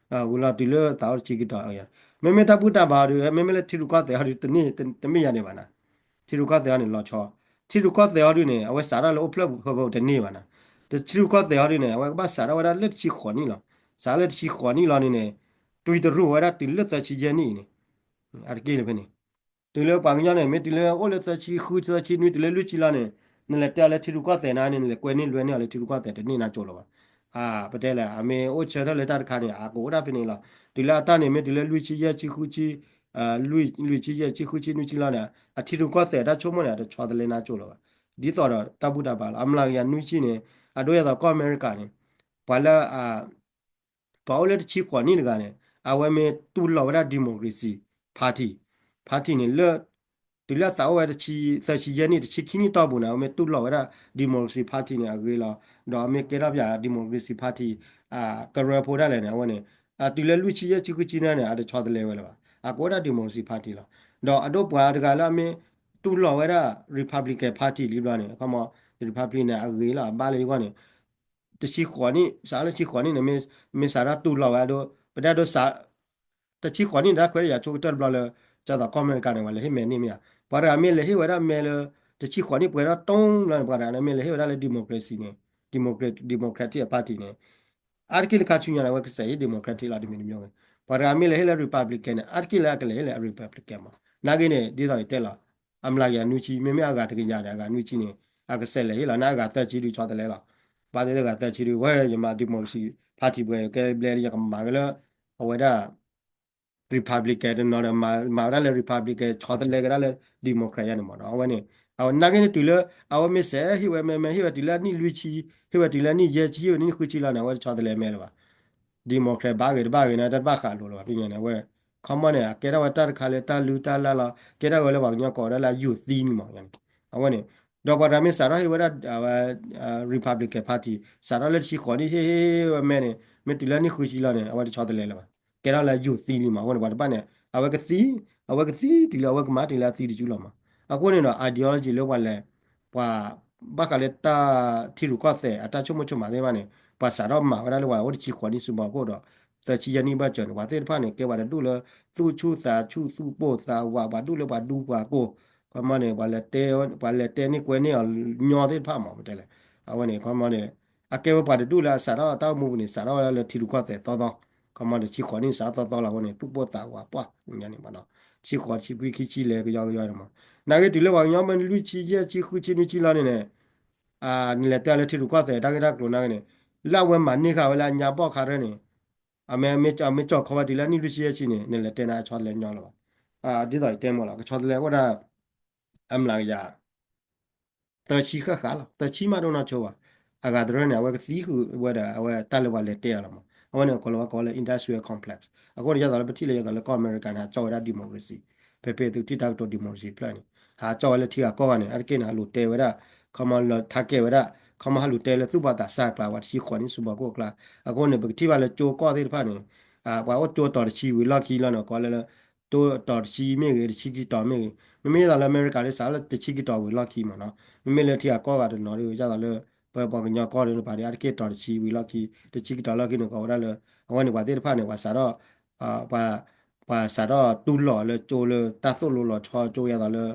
ဝံၤလီၤတုၤလၢသးအိၣ်တဆံကတီၢ် မ့မ့ၢ်တၢ်ဘူၣ်တၢ်ဘါဟီဒု မ့မ့ၢ်လၢထံရူၢ်ကီၢ်သဲးဟီဒု တမ့ၢ်ယၤန့ၣ်ဘၣ်နၤ ထံရူၢ်ကီၢ်သဲးဟီန့ၣ် လီၤဆီ ထံရူၢ်ကီၢ်သဲးဟီဒုန့ၣ် အဝဲစးထီၣ်လၢအိၣ်ဖျဲၣ်ပူၤဖၢဖၢတန့ၢ်ဘၣ်နၤ ထံရူၢ်ကီၢ်သဲးဟီဒုန့ၣ် အဝဲကဘၣ်စးထီၣ်ဝဲဒၣ်လၢတဆံဃိးနံၣ်လီၤ. စးလၢတဆံဃိးနံၣ်လီၤန့ၣ်န့ၣ် တွံၢ်တရူၢ်ဝဲဒၣ်တုၤလၢသၢဆံယဲၢ်နံၣ်အံၤန့ၣ် အတက့ၢ်လၢဖဲန့ၣ် တုၤလၢပှၤကညီန့ၣ် မ့ၢ်တုၤလၢအိၣ်လၢသၢဆံဃု သၢဆံနွံ တုၤလၢလွံၢ်ဆံလီၤန့ၣ် နလဲၤတဲအီၤလၢထံရူၢ်ကီၢ်သဲးနၤန့ၣ် နလဲၤကွဲန့ၢ်လွဲန့ၢ်အီၤလၢထံရူၢ်ကီၢ်သဲးတန့ၢ်နၤကၠိလၢၤဘၣ်. ပတဲလဲၣ် အမ့ၢ်အိၣ်ဆၢထၢၣ်လၢတၢ်တခါန့ၣ် အကအိၣ်ဒၣ်ဖဲန့ၣ်လီၤ. တုၤလၢအတၢ်န့ၣ် မ့ၢ်တုၤလၢလွံၢ်ဆံယဲၢ်ဆံဃုဆံ လွံၢ်ဆံယဲၢ်ဆံဃုဆံနွံဆံလီၤန့ၣ် အထံရူၢ်ကီၢ်သဲးတၢ်ဆိကမိၣ်န့ၣ် အတဆီတလဲနၤကၠိလၢၤဘၣ်. ဒ်သိးဒီးတၢ်ဘူၣ်တၢ်ဘါလီၤ အမျးကယၤနွံဆံန့ၣ် အဒိယဲသိးကီၢ်အမဲရကၤန့ၣ် ပှၤလၢ ပှၤအိၣ်လၢတဆံဃိးနံၣ်တဂၤန့ၣ် အဝဲမ့ၢ်တူၢ်လိာ်ဝဲဒၣ် democracy party, party န့ၣ်လၢ တုၤလၢအသးအိၣ်ဝဲတဆံ သၢဆံယဲၢ်နံၣ် တဆံခံနံၣ်တီၢ်ပူၤန့ၣ် အဝဲမ့ၢ်တူၢ်လိာ်ဝဲဒၣ် democracy party န့ၣ် အဂ့ၤလီၤ. ဒီးအမ့ၢ်ကဲထီၣ်ပၠး democracy party ကရၢဖိဒၣ်လဲာ်န့ၣ် အဝဲန့ၣ် အတုၤလၢလွံၢ်ဆံယဲၢ်ဆံဃုဆံန့ၣ် အတဆီတလဲဝဲလၢၤဘၣ်. အကအိၣ်ဒၣ် democracy party လီၤ. ဒီးအဒိပှၤတဂၤလၢအမ့ၢ်တူၢ်လိာ်ဝဲဒၣ် republican party လံဘျီန့ၣ် အခီမီ republican န့ၣ် အဂ့ၤလီၤ အဘၣ်လၢယဂီၢ်န့ၣ် တဆံဃိးနံၣ် စးလၢတဆံဃိးနံၣ်န့ၣ် မ့ၢ်စးထီၣ်တူၢ်လိာ်ဝဲဒၣ် ပတဲဒိ တဆံဃိးနံၣ်န့ၣ် တၢ်ခွဲးတၢ်ယာ်ဆိကတၢၢ်တဘျီလၢ ကၠီသးကီၢ်အမဲရကၤန့ၣ် ပှၤလဲၤဟ့ၣ်မဲာ်န့ၢ်မ့ၢ်ဧါ. ပှၤတဂၤမ့ၢ်လဲၤဟ့ၣ်ဝဲဒၣ်မဲာ်လၢ တဆံဃိးနံၣ်ပှဲၤထီၣ်တီလီၤန့ၣ် ပှၤတဂၤန့ၣ်မ့ၢ်လဲၤဟ့ၣ်ဝဲဒၣ်လၢ democracy န့ၣ် democratic party န့ၣ် အါတက့ၢ်လၢခါဆူညါန့ၣ် အဝဲကစဲးဟ့ၣ် democratic လီၤတမံၤတမံၤဂ့ၤ. ပှၤတဂၤမ့ၢ်လဲၤဟ့ၣ်လၢ republican န့ၣ် အါတက့ၢ်လၢအကလဲၤဟ့ၣ်လၢ republican မး. နာ်က့န့ၣ် ဒ်သိးယတဲလီၤ အမျးကယၤနွံဆံ မ့မ့ၢ်အဂၤတကယၤန့ၣ် အဂၤနွံဆံန့ၣ် အကစဲးလဲၤဟ့ၣ်လီၤ နာ်အဂၤသၢဆံဒုးဆီတလဲလီၤ. ဘၣ်သ့ၣ်သ့ၣ်အဂၤသၢဆံဒုး ဝဲယမၤ democracy party ပှဲၤကဲဘျဲလၢယကမၤက့ၤလၢ အဝဲဒၣ် republican တနီၤဒီး မၤဝဲဒၣ်လၢ republican ဆီတလဲက့ၤဒၣ်လၢ democrat ယါန့ၣ်မးဒီး အဝဲန့ၣ် အဝဲနာ်က့န့ၣ်တုၤလၢ အဝဲမ့ၢ်စဲးဟ့ၣ်ဝဲမဲာ်မဲာ် ဟ့ၣ်ဝဲတုၤလၢအနံၣ်လွံၢ်ဆံ ဟ့ၣ်ဝဲတုၤလၢအနံၣ်ယဲၢ်ဆံ ဟ့ၣ်ဝဲနံၣ်ဃုဆံလီၤန့ၣ် အဝဲတဆီတလဲမဲာ်လၢၤဘၣ်. democrat ဘၣ်ဂ့ၤတဘၣ်ဂ့ၤန့ၣ် တၢ်တဘၣ်ဃးလိာ်လၢၤဘၣ်သ့ၣ်ညါန့ၣ် အဝဲ ခီမီန့ၣ် အကဲထီၣ်ဝဲတၢ်တခါလၢတၢ်လုၢ်တၢ်လၢ်လီၤ ကဲထီၣ်ဝဲလၢပှၤကညီကိးဝဲဒၣ်လၢအယိာ်သံန့ၣ်မး အဝဲန့ၣ် ဒီးပှၤတဂၤမ့ၢ်စးထီၣ်ဟ့ၣ်ဝဲဒၣ် အဝဲ republican party စးထီၣ်လၢတဆံဃိးနံၣ်ဟ့ၣ်ဟ့ၣ်ဝဲမဲာ်န့ၣ် မ့ၢ်တုၤလၢနံၣ်ဃုဆံလီၤန့ၣ် အဝဲတဆီတလဲလၢၤဘၣ်. ကဲထီၣ်လၢယိာ်သံလံမး အဃိန့ၣ် ပှၤတဖၣ်န့ၣ် အဝဲကသံ အဝဲကသံတုၤလၢအဝဲကမၤတုၤလၢအသံတစုလီၤမး. အဃိန့ၣ်ဒီး ideology လၢပှၤလဲၤ ပှၤ ဘၣ်ဃးလၢတၢ်ထံရူၢ်ကီၢ်သဲးအတၢ်ဆိကမိၣ်ဆိကမးသ့ၣ်တဖၣ်န့ၣ် ပှၤစးထီၣ်မၤဝဲဒၣ်လၢပှၤအိၣ်တဆံဃိးနံၣ်ဆူဘီခိၣ်ဒီး သၢဆံယဲၢ်နံၣ်ဘၢၣ်စၢၤန့ၣ် ပှၤသ့ၣ်တဖၣ်န့ၣ် ကဲပှၤတဒူၣ်လၢ သူၣ်ဆူၣ်သးဆူၣ်သူၣ်ပိၢ်သးဝး ပှၤဒူၣ်လၢပှၤဒူပှၤကိၢ် ခီမီန့ၣ် ပှၤလဲၤတဲန့ၢ်ကွဲန့ၢ်အီၤညီသ့ၣ်တဖၣ်မး ပတဲလဲၣ် အဝဲန့ၣ် ခီမီန့ၣ် အကဲဝဲပှၤတဒူၣ်လၢအစးထီၣ်တၢ်အိၣ်မူပူၤန့ၣ် စးထီၣ်ဝဲဒၣ်လၢထံရူၢ်ကီၢ်သဲးသီသီ, ခီမီတဆံဃိးနံၣ်စးထီၣ်သီသီလီၤအဃိန့ၣ် သူၣ်ပိၢ်သးဝးပှၢ်ညါန့ၣ်မ့ၢ်နီၤ, ဆံဃိး ဆံခွံ ခံဆံလဲၤကယီကယီန့ၣ်မ့ၢ်, နာ်က့တုၤလၢပှၤကညီမ့ၢ်လွံၢ်ဆံယဲၢ်ဆံဃုဆံနွံဆံလီၤန့ၣ်န့ၣ် နလဲၤတဲလၢထံရူၢ်ကီၢ်သဲးတၢ်ဂ့ၢ်တၢ်ကျိၤနာ်က့န့ၣ် လၢအဝဲမၤန့ၢ်ဃာ်ဝဲလၢအညါဘီၣ်ခါရဲၣ်န့ၣ် အမ့ၢ်ကၠီၣ်ခီဝဲတုၤလၢအနံၣ်လွံၢ်ဆံယဲၢ်ဆံန့ၣ် နလဲၤတဲန့ၣ်အဆီတလဲညီလၢၤဘၣ်. ဒ်သိးယတဲမ့ၢ်လီၤ ကဆီတလဲအိၣ်ဒၣ် အမျးကယၤ သၢဆံဃၣ်ဃၣ်လီၤ, သၢဆံမးဒိၣ်နီၢ်ဆိဘၣ်. အဂၤတရၢၢ်န့ၣ် အဝဲကသံဃုာ်ဝဲဒီး အဝဲတၢ်လၢပှၤလဲၤတဲအီၤလီၤမး, အဝဲန့ၣ် ကိးလီၤဝဲကိးလၢ industrial complex. အဃိန့ၣ် ယသးလၢပထံၣ်လၢယသးလၢကီၢ်အမဲရကၤန့ၣ် ဟးကၠီၣ်ဝဲဒၣ် democracy, ဖဲဖဲသုထံၣ်တၢ်ကတိၤ democracy ဖျၢၣ်န့ၣ် ဟးကၠီၣ်ဝဲလၢထံဂၤကီၢ်ဂၤန့ၣ် အါတက့ၢ်န့ၣ် ဟးလူၤတဲဝဲဒၣ် ခီမီလၢထါကဲဝဲဒၣ် ခီမီဟးလူၤတဲလၢသူၣ်ဘီၣ်သးစၢ်အကျါ ပှၤတဆံဃိးနံၣ်ဆူဘီၣ်ခိၣ်အကျါ. အဃိန့ၣ် ပကထံၣ်ဘၣ်လၢကၠိကီၢ်သ့ၣ်တဖၣ်န့ၣ် ပှၤအိၣ်ကၠိတီၤတဆံဝံၤလီၢ်ခံလီၤန့ၣ် ကိးလၢလၢ ကၠိတီၤတဆံမ့ၢ်ဂ့ၤ တဆံခံတီၤမ့ၢ်ဂ့ၤ, မ့မ့ၢ်ယသးလၢအမဲရကၤလၢစးလၢတဆံခံတီၤဝံၤလီၢ်ခံမ့ၢ်နီၤ, မ့မ့ၢ်လၢထံဂၤကီၢ်ဂၤတနီၤဒီး ယသးလၢ ပပှၤကညီကီၢ်ဒီးပာ်ဒံးအါတက့ၢ်တီၤတဆံဝံၤလီၢ်ခံ တဆံခံတီၤလီၢ်ခံန့ၣ် ကိးဝဲဒၣ်လၢ အဝဲန့ၣ်ပှၤသ့ၣ်တဖၣ်န့ၣ် ပှၤစးထီၣ် ပှၤ ပှၤစးထီၣ်တူၢ်လိာ်လၢကၠိလၢတၢ်သိၣ်လိလီၤဆီကၠိယသးလၢ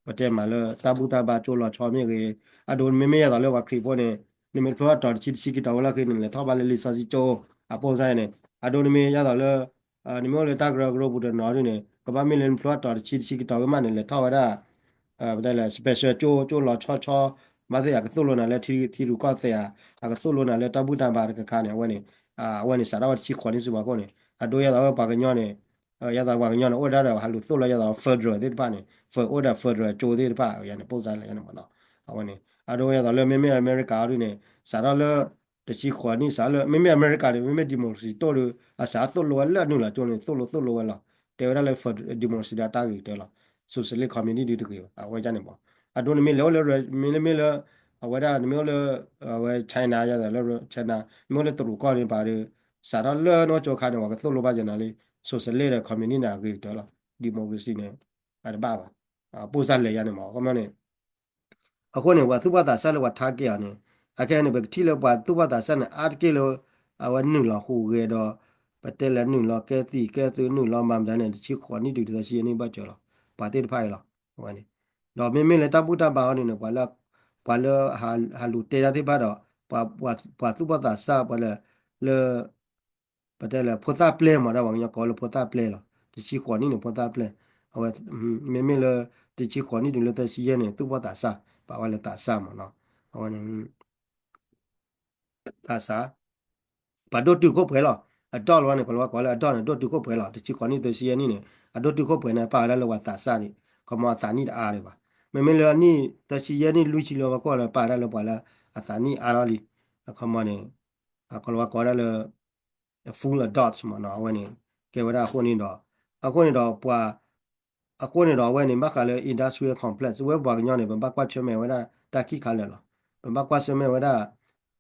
ပတဲမးလၢတၢ်ဘူၣ်တၢ်ဘါကၠိလီၤဆီမ့ၢ်ဂ့ၤ, အဒိမ့မ့ၢ်ယသးလၢပှၤခရံာ်ဖိန့ၣ် နမ့ၢ်တဖျိအတီၤတဆံတဆံခံတီၤဝဲလီၢ်ခံန့ၣ် နလဲၤထီၣ်ဘၣ်လၢလံာ်စီဆှံကၠိ အပိၢ်စါန့ၣ်, အဒိနမ့ၢ်ယသးလၢ နမ့ၢ်အိၣ်လၢတၢ်ကရၢကရိပူၤတနီၤဒ်န့ၣ် ကဘၣ်မ့ၢ်လၢနဖျိအတီၤတဆံတဆံခံတီၤဝဲမးန့ၣ် လဲၤထီၣ်ဝဲဒၣ် ပတဲလၢ special ကၠိ ကၠိလီၤဆီဆီ ဘၣ်သ့ၣ်အကသိၣ်လိနၤလၢထံရူၢ်ကီၢ်သဲးဧါ, အကသိၣ်လိနၤလၢတၢ်ဘူၣ်တၢ်ဘါတခါခါန့ၣ် အဝဲန့ၣ် အဝဲန့ၣ်စးထီၣ်ဝဲတဆံဃိးနံၣ်ဆူဘီၣ်ခိၣ်န့ၣ် အဒိယသးဝဲပှၤကညီန့ၣ် ယသးပှၤကညီန့ၣ် အိၣ်ဝဲဒၣ်ဒီးဟးလူၤသိၣ်လီၤယသး federal သ့ၣ်တဖၣ်န့ၣ် federal အိၣ်ဒီး federal ကၠိသ့ၣ်တဖၣ် ယၤန့ၣ် ပိၢ်စါလၢယၤန့ၣ်မ့ၢ်နီၤ, အဝဲန့ၣ် အဒိယသးလၢမ့မ့ၢ်အမဲရကၤအီၤဒ်န့ၣ် စးထီၣ်လၢ တဆံဃိးနံၣ်စးလၢ မ့မ့ၢ်အမဲရကၤန့ၣ် မ့မ့ၢ် democracy တိၣ်ဒီး အစးသိၣ်လိဝဲလၢအနုာ်လီၤကၠိန့ၣ် သိၣ်လိသိၣ်လိဝဲလီၤ, တဲဝဲဒၣ်လၢ democracy ဒီးတၢ်ဂ့ၤကတၢၢ်လီၤ, socialist communist ဒ်တဂ့ၤဘၣ် အဝဲဒ်န့ၣ်မ့ၢ် အဒိနမ့ၢ်လဲၤအိၣ်လၢ မ့မ့ၢ်လၢ အဝဲဒၣ်နမ့ၢ်အိၣ်လၢ အဝဲ China ယၤဒီးလၢ China မ့ၢ်အိၣ်လၢတရူးကီၢ်န့ၣ်ပာ်ဒီး စးထီၣ်လၢနအိၣ်ကၠိခါန့ၣ် ပှၤကသိၣ်လိဘၣ်ယၤနၤလံ, socialist ဒီး communist န့ၣ် အဂ့ၤကတၢၢ်လီၤ, democracy န့ၣ် အတဘၣ်ဘၣ်, ပိၢ်စါလဲၤယၤန့ၣ်မ့ၢ် အခီပညီန့ၣ် အဃိန့ၣ် ပှၤသူၣ်ဘီၣ်သးစၢ်လၢပှၤထါကဲအီၤန့ၣ် အခဲအံၤန့ၣ် ပကထံၣ်လၢပှၤသူၣ်ဘီၣ်သးစၢ်န့ၣ် အါတက့ၢ်လၢ အဝဲနုာ်လီၤဟူးဂဲၤဒီး ပတဲလၢနုာ်လီၤကဲသံၣ်ကဲသုး နုာ်လီၤမၤမတၤန့ၣ် တဆံဃိးနံၣ်တုၤသၢဆံယဲၢ်နံၣ်ဘၣ်စၢၤလီၤ, ပှၤသ့ၣ်တဖၣ်အံၤလီၤ, အဝဲန့ၣ်, ဒီးမ့မ့ၢ်လၢတၢ်ဘူၣ်တၢ်ဘါအီၤန့ၣ်န့ၣ် ပှၤလၢ ပှၤလၢ ဟးလူၤတဲတၢ်သ့ၣ်တဖၣ်ဒီး ပှၤ ပှၤသူၣ်ဘီၣ်သးစၢ် ပှၤလၢ လၢ ပတဲလၢဖိသၣ်ပျဲၢ်မး ဒ်ပှၤကညီကိးလၢဖိသၣ်ပျဲၢ်လီၤ, တဆံဃိးနံၣ်န့ၣ် ဖိသၣ်ပျဲၢ်, အဝဲ မ့မ့ၢ်လၢ တဆံဃိးနံၣ်တုၤလၢသၢဆံယဲၢ်န့ၣ် သူၣ်ဘီၣ်သးစၢ် ပာ်ဝဲလၢသးစၢ်မးနီၤ, အဝဲန့ၣ် သးစၢ် ပှၤဒိၣ်တုာ်ခိၣ်ပှဲၤလီၤ, adult လီၤန့ၣ် ပှၤလၢပှၤကိးလၢ adult န့ၣ် ဒိၣ်တုာ်ခိၣ်ပှဲၤလီၤ, တဆံဃိးနံၣ်သၢဆံယဲၢ်နံၣ်န့ၣ် အဒိၣ်တုာ်ခိၣ်ပှဲၤန့ၣ် ပာ်ဝဲဒၣ်လၢပှၤသးစၢ်န့ၣ် ခီမီအသးနံၣ်တအါဒံးဘၣ်, မ့မ့ၢ်လၢအနံၣ်သၢဆံယဲၢ်နံၣ်လွံၢ်ဆံလၢပှၤကိးလၢပာ်ဝဲဒၣ်လၢပှၤလၢ အသးနံၣ်အါထီၣ်လံ, အခီမီန့ၣ် အကိးလၢပှၤကိးဝဲဒၣ်လၢ full adults မးနီၤ, အဝဲန့ၣ် ကဲဝဲဒၣ်အဃိန့ၣ်ဒီး အဃိန့ၣ်ဒီးပှၤ အဃိန့ၣ်ဒီးအဝဲန့ၣ် ဘၣ်ဃးလၢ industrial complex ဝဲပှၤကညီန့ၣ် ပဘၣ်ကွၢ်ဆၢၣ်မဲာ်ဝဲဒၣ်တၢ်ခံခါလၢာ်လီၤ, ပဘၣ်ကွၢ်ဆၢၣ်မဲာ်ဝဲဒၣ်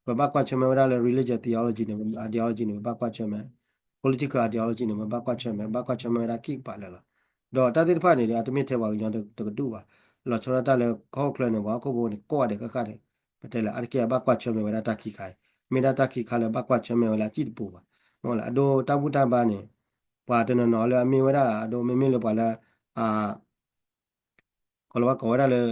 ပဘၣ်ကွၢ်ဆၢၣ်မဲာ်ဝဲဒၣ်လၢ religious theology န့ၣ် ideology န့ၣ် ပဘၣ်ကွၢ်ဆၢၣ်မဲာ်, political ideology န့ၣ် ပဘၣ်ကွၢ်ဆၢၣ်မဲာ်, ဘၣ်ကွၢ်ဆၢၣ်မဲာ်ဝဲဒၣ်ခံကပၤလၢာ်လီၤ, ဒီးတၢ်သ့ၣ်တဖၣ်န့ၣ်ဒီး အတမ့ၢ်ထဲပှၤကညီတကဒူၣ်ဘၣ်, လီၤဆီဒၣ်တၢ်လၢကီၢ်ချၢန့ၣ် ပှၤဟီၣ်ခိၣ်ဖိန့ၣ် ကိးဂၤဒဲးဃၣ်ဃၣ်န့ၣ် ပတဲလၢအါတက့ၢ်အဘၣ်ကွၢ်ဆၢၣ်မဲာ်ဝဲဒၣ်တၢ်ခံခါအံၤ, မ့ၢ်ဒၣ်တၢ်ခံခါလၢဘၣ်ကွၢ်ဆၢၣ်မဲာ်ဝဲလၢအစံၣ်တပူၤဘၣ်, မ့ၢ်လၢအဒိတၢ်ဘူၣ်တၢ်ဘါန့ၣ် ပှၤတနီၤနီၤလၢအမ့ၢ်ဝဲဒၣ် အဒိမ့မ့ၢ်လၢပှၤလၢ အ ကီးလီၤဝဲကိးဝဲဒၣ်လၢ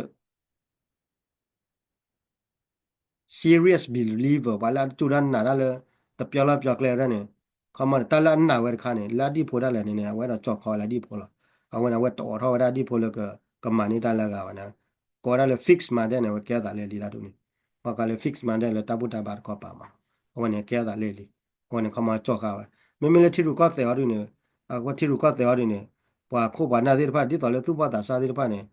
serious believer ပှၤလၢအတူၢ်တၢ်နာ်တၢ်လၢ တပျီလၢပျီကျဲဝဲဒၣ်န့ၣ်, ခီမီန့ၣ် တၢ်လၢအနာ်ဝဲတခါန့ၣ် လၢအဒံၣ်ဖိဒၣ်လဲာ်န့ၣ်န့ၣ် အဝဲဒၣ်ကၠီၣ်ခီဝဲလၢအဒံၣ်ဖိလီၤ, အဝဲန့ၣ် အဝဲတအိးထီၣ်ဝဲဒၣ်အဒံၣ်ဖိလၢက ကမၤန့ၢ်တၢ်လၢအဂၤဘၣ်န့ၣ်, ကိးဝဲဒၣ်လၢ fixed minded န့ၣ် အဝဲကဲအသးလဲလံတၢ်ဒ်န့ၣ်, ပှၤကိးလၢ fixed minded လၢတၢ်ဘူၣ်တၢ်ဘါတခီပၤမး, အဝဲန့ၣ်ကဲအသးလဲလံ, အဝဲန့ၣ်ခီမီကၠီၣ်ဃာ်ဝဲ, မ့မ့ၢ်လၢထံရူၢ်ကီၢ်သဲးအီၤဒ်န့ၣ်, အဝဲထံရူၢ်ကီၢ်သဲးအီၤဒ်န့ၣ်, ပှၤခိၣ်ပှၤနၢ်သ့ၣ်တဖၣ် ဒ်သိးလၢသူၣ်ဘီၣ်သးစၢ်သ့ၣ်တဖၣ်န့ၣ်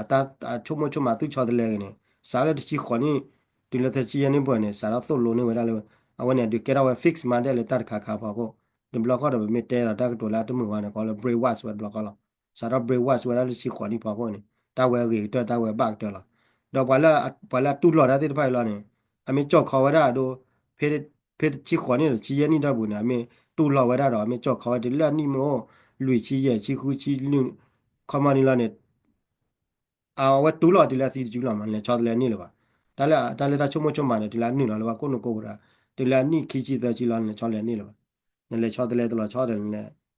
တၢ်ဆိကမိၣ်ဆိကမးသုဆီတလဲဂ့ၤန့ၣ် စးလၢတဆံဃိးနံၣ် တုၤလၢသၢဆံယဲၢ်နံၣ်ပှဲၤန့ၣ် စးထီၣ်သိၣ်လိန့ၢ်ဝဲဒၣ်လၢ အဝဲန့ၣ် အဒုးကဲထီၣ်ဝဲ fixed minded လၢတၢ်တခါခါဖီခိၣ်, တဘျီဃီဒီးပမ့ၢ်တဲဒီးတၢ်ကတိၤလၢအတမုာ်ဝဲန့ၣ် ကိးလၢ brainwash ဝဲတဘျီဃီလီၤ, စးထီၣ် brainwash ဝဲဒၣ်လၢတဆံဃိးနံၣ်ဖီခိၣ်န့ၣ် တၢ်ဝဲအဂ့ၤကတၢၢ် တၢ်ဝဲဘၣ်ကတၢၢ်လီၤ, ဒီးပှၤလၢ ပှၤလၢအတူၢ်လိာ်တၢ်သ့ၣ်တဖၣ်အံၤလီၤန့ၣ် အမ့ၢ်ကၠီၣ်ခီဝဲဒၣ်အဒိ ဖဲ ဖဲတဆံဃိးနံၣ်ဒီးတဆံယဲၢ်နံၣ်ဒီပုၢ်န့ၣ် အမ့ၢ်တူၢ်လိာ်ဝဲဒၣ်ဒီး အမ့ၢ်ကၠီၣ်ခီဝဲတုၤလၢအနံၣ်မ့ၢ်အိၣ် လွံၢ်ဆံယဲၢ်ဆံဃုဆံနံၣ် ခီမီန့ၣ်လီၤန့ၣ် အဝဲတူၢ်လိာ်တုၤလၢအသံတစုလီၤမး နလဲၤဆီတလဲန့ၢ်လၢၤဘၣ်, တၢ်လၢ တၢ်လၢတၢ်ဆိကမိၣ်ဆိကမးန့ၣ် တုၤလၢအနုာ်လီၤလၢပှၤကိးနူာ်ကိးပူၤဒီး တုၤလၢအနံၣ်ခံဆံသၢဆံလီၤ နလဲၤဆီတလဲန့ၢ်လၢၤဘၣ်, နလဲၤဆီတလဲတလီၤဆီဒီး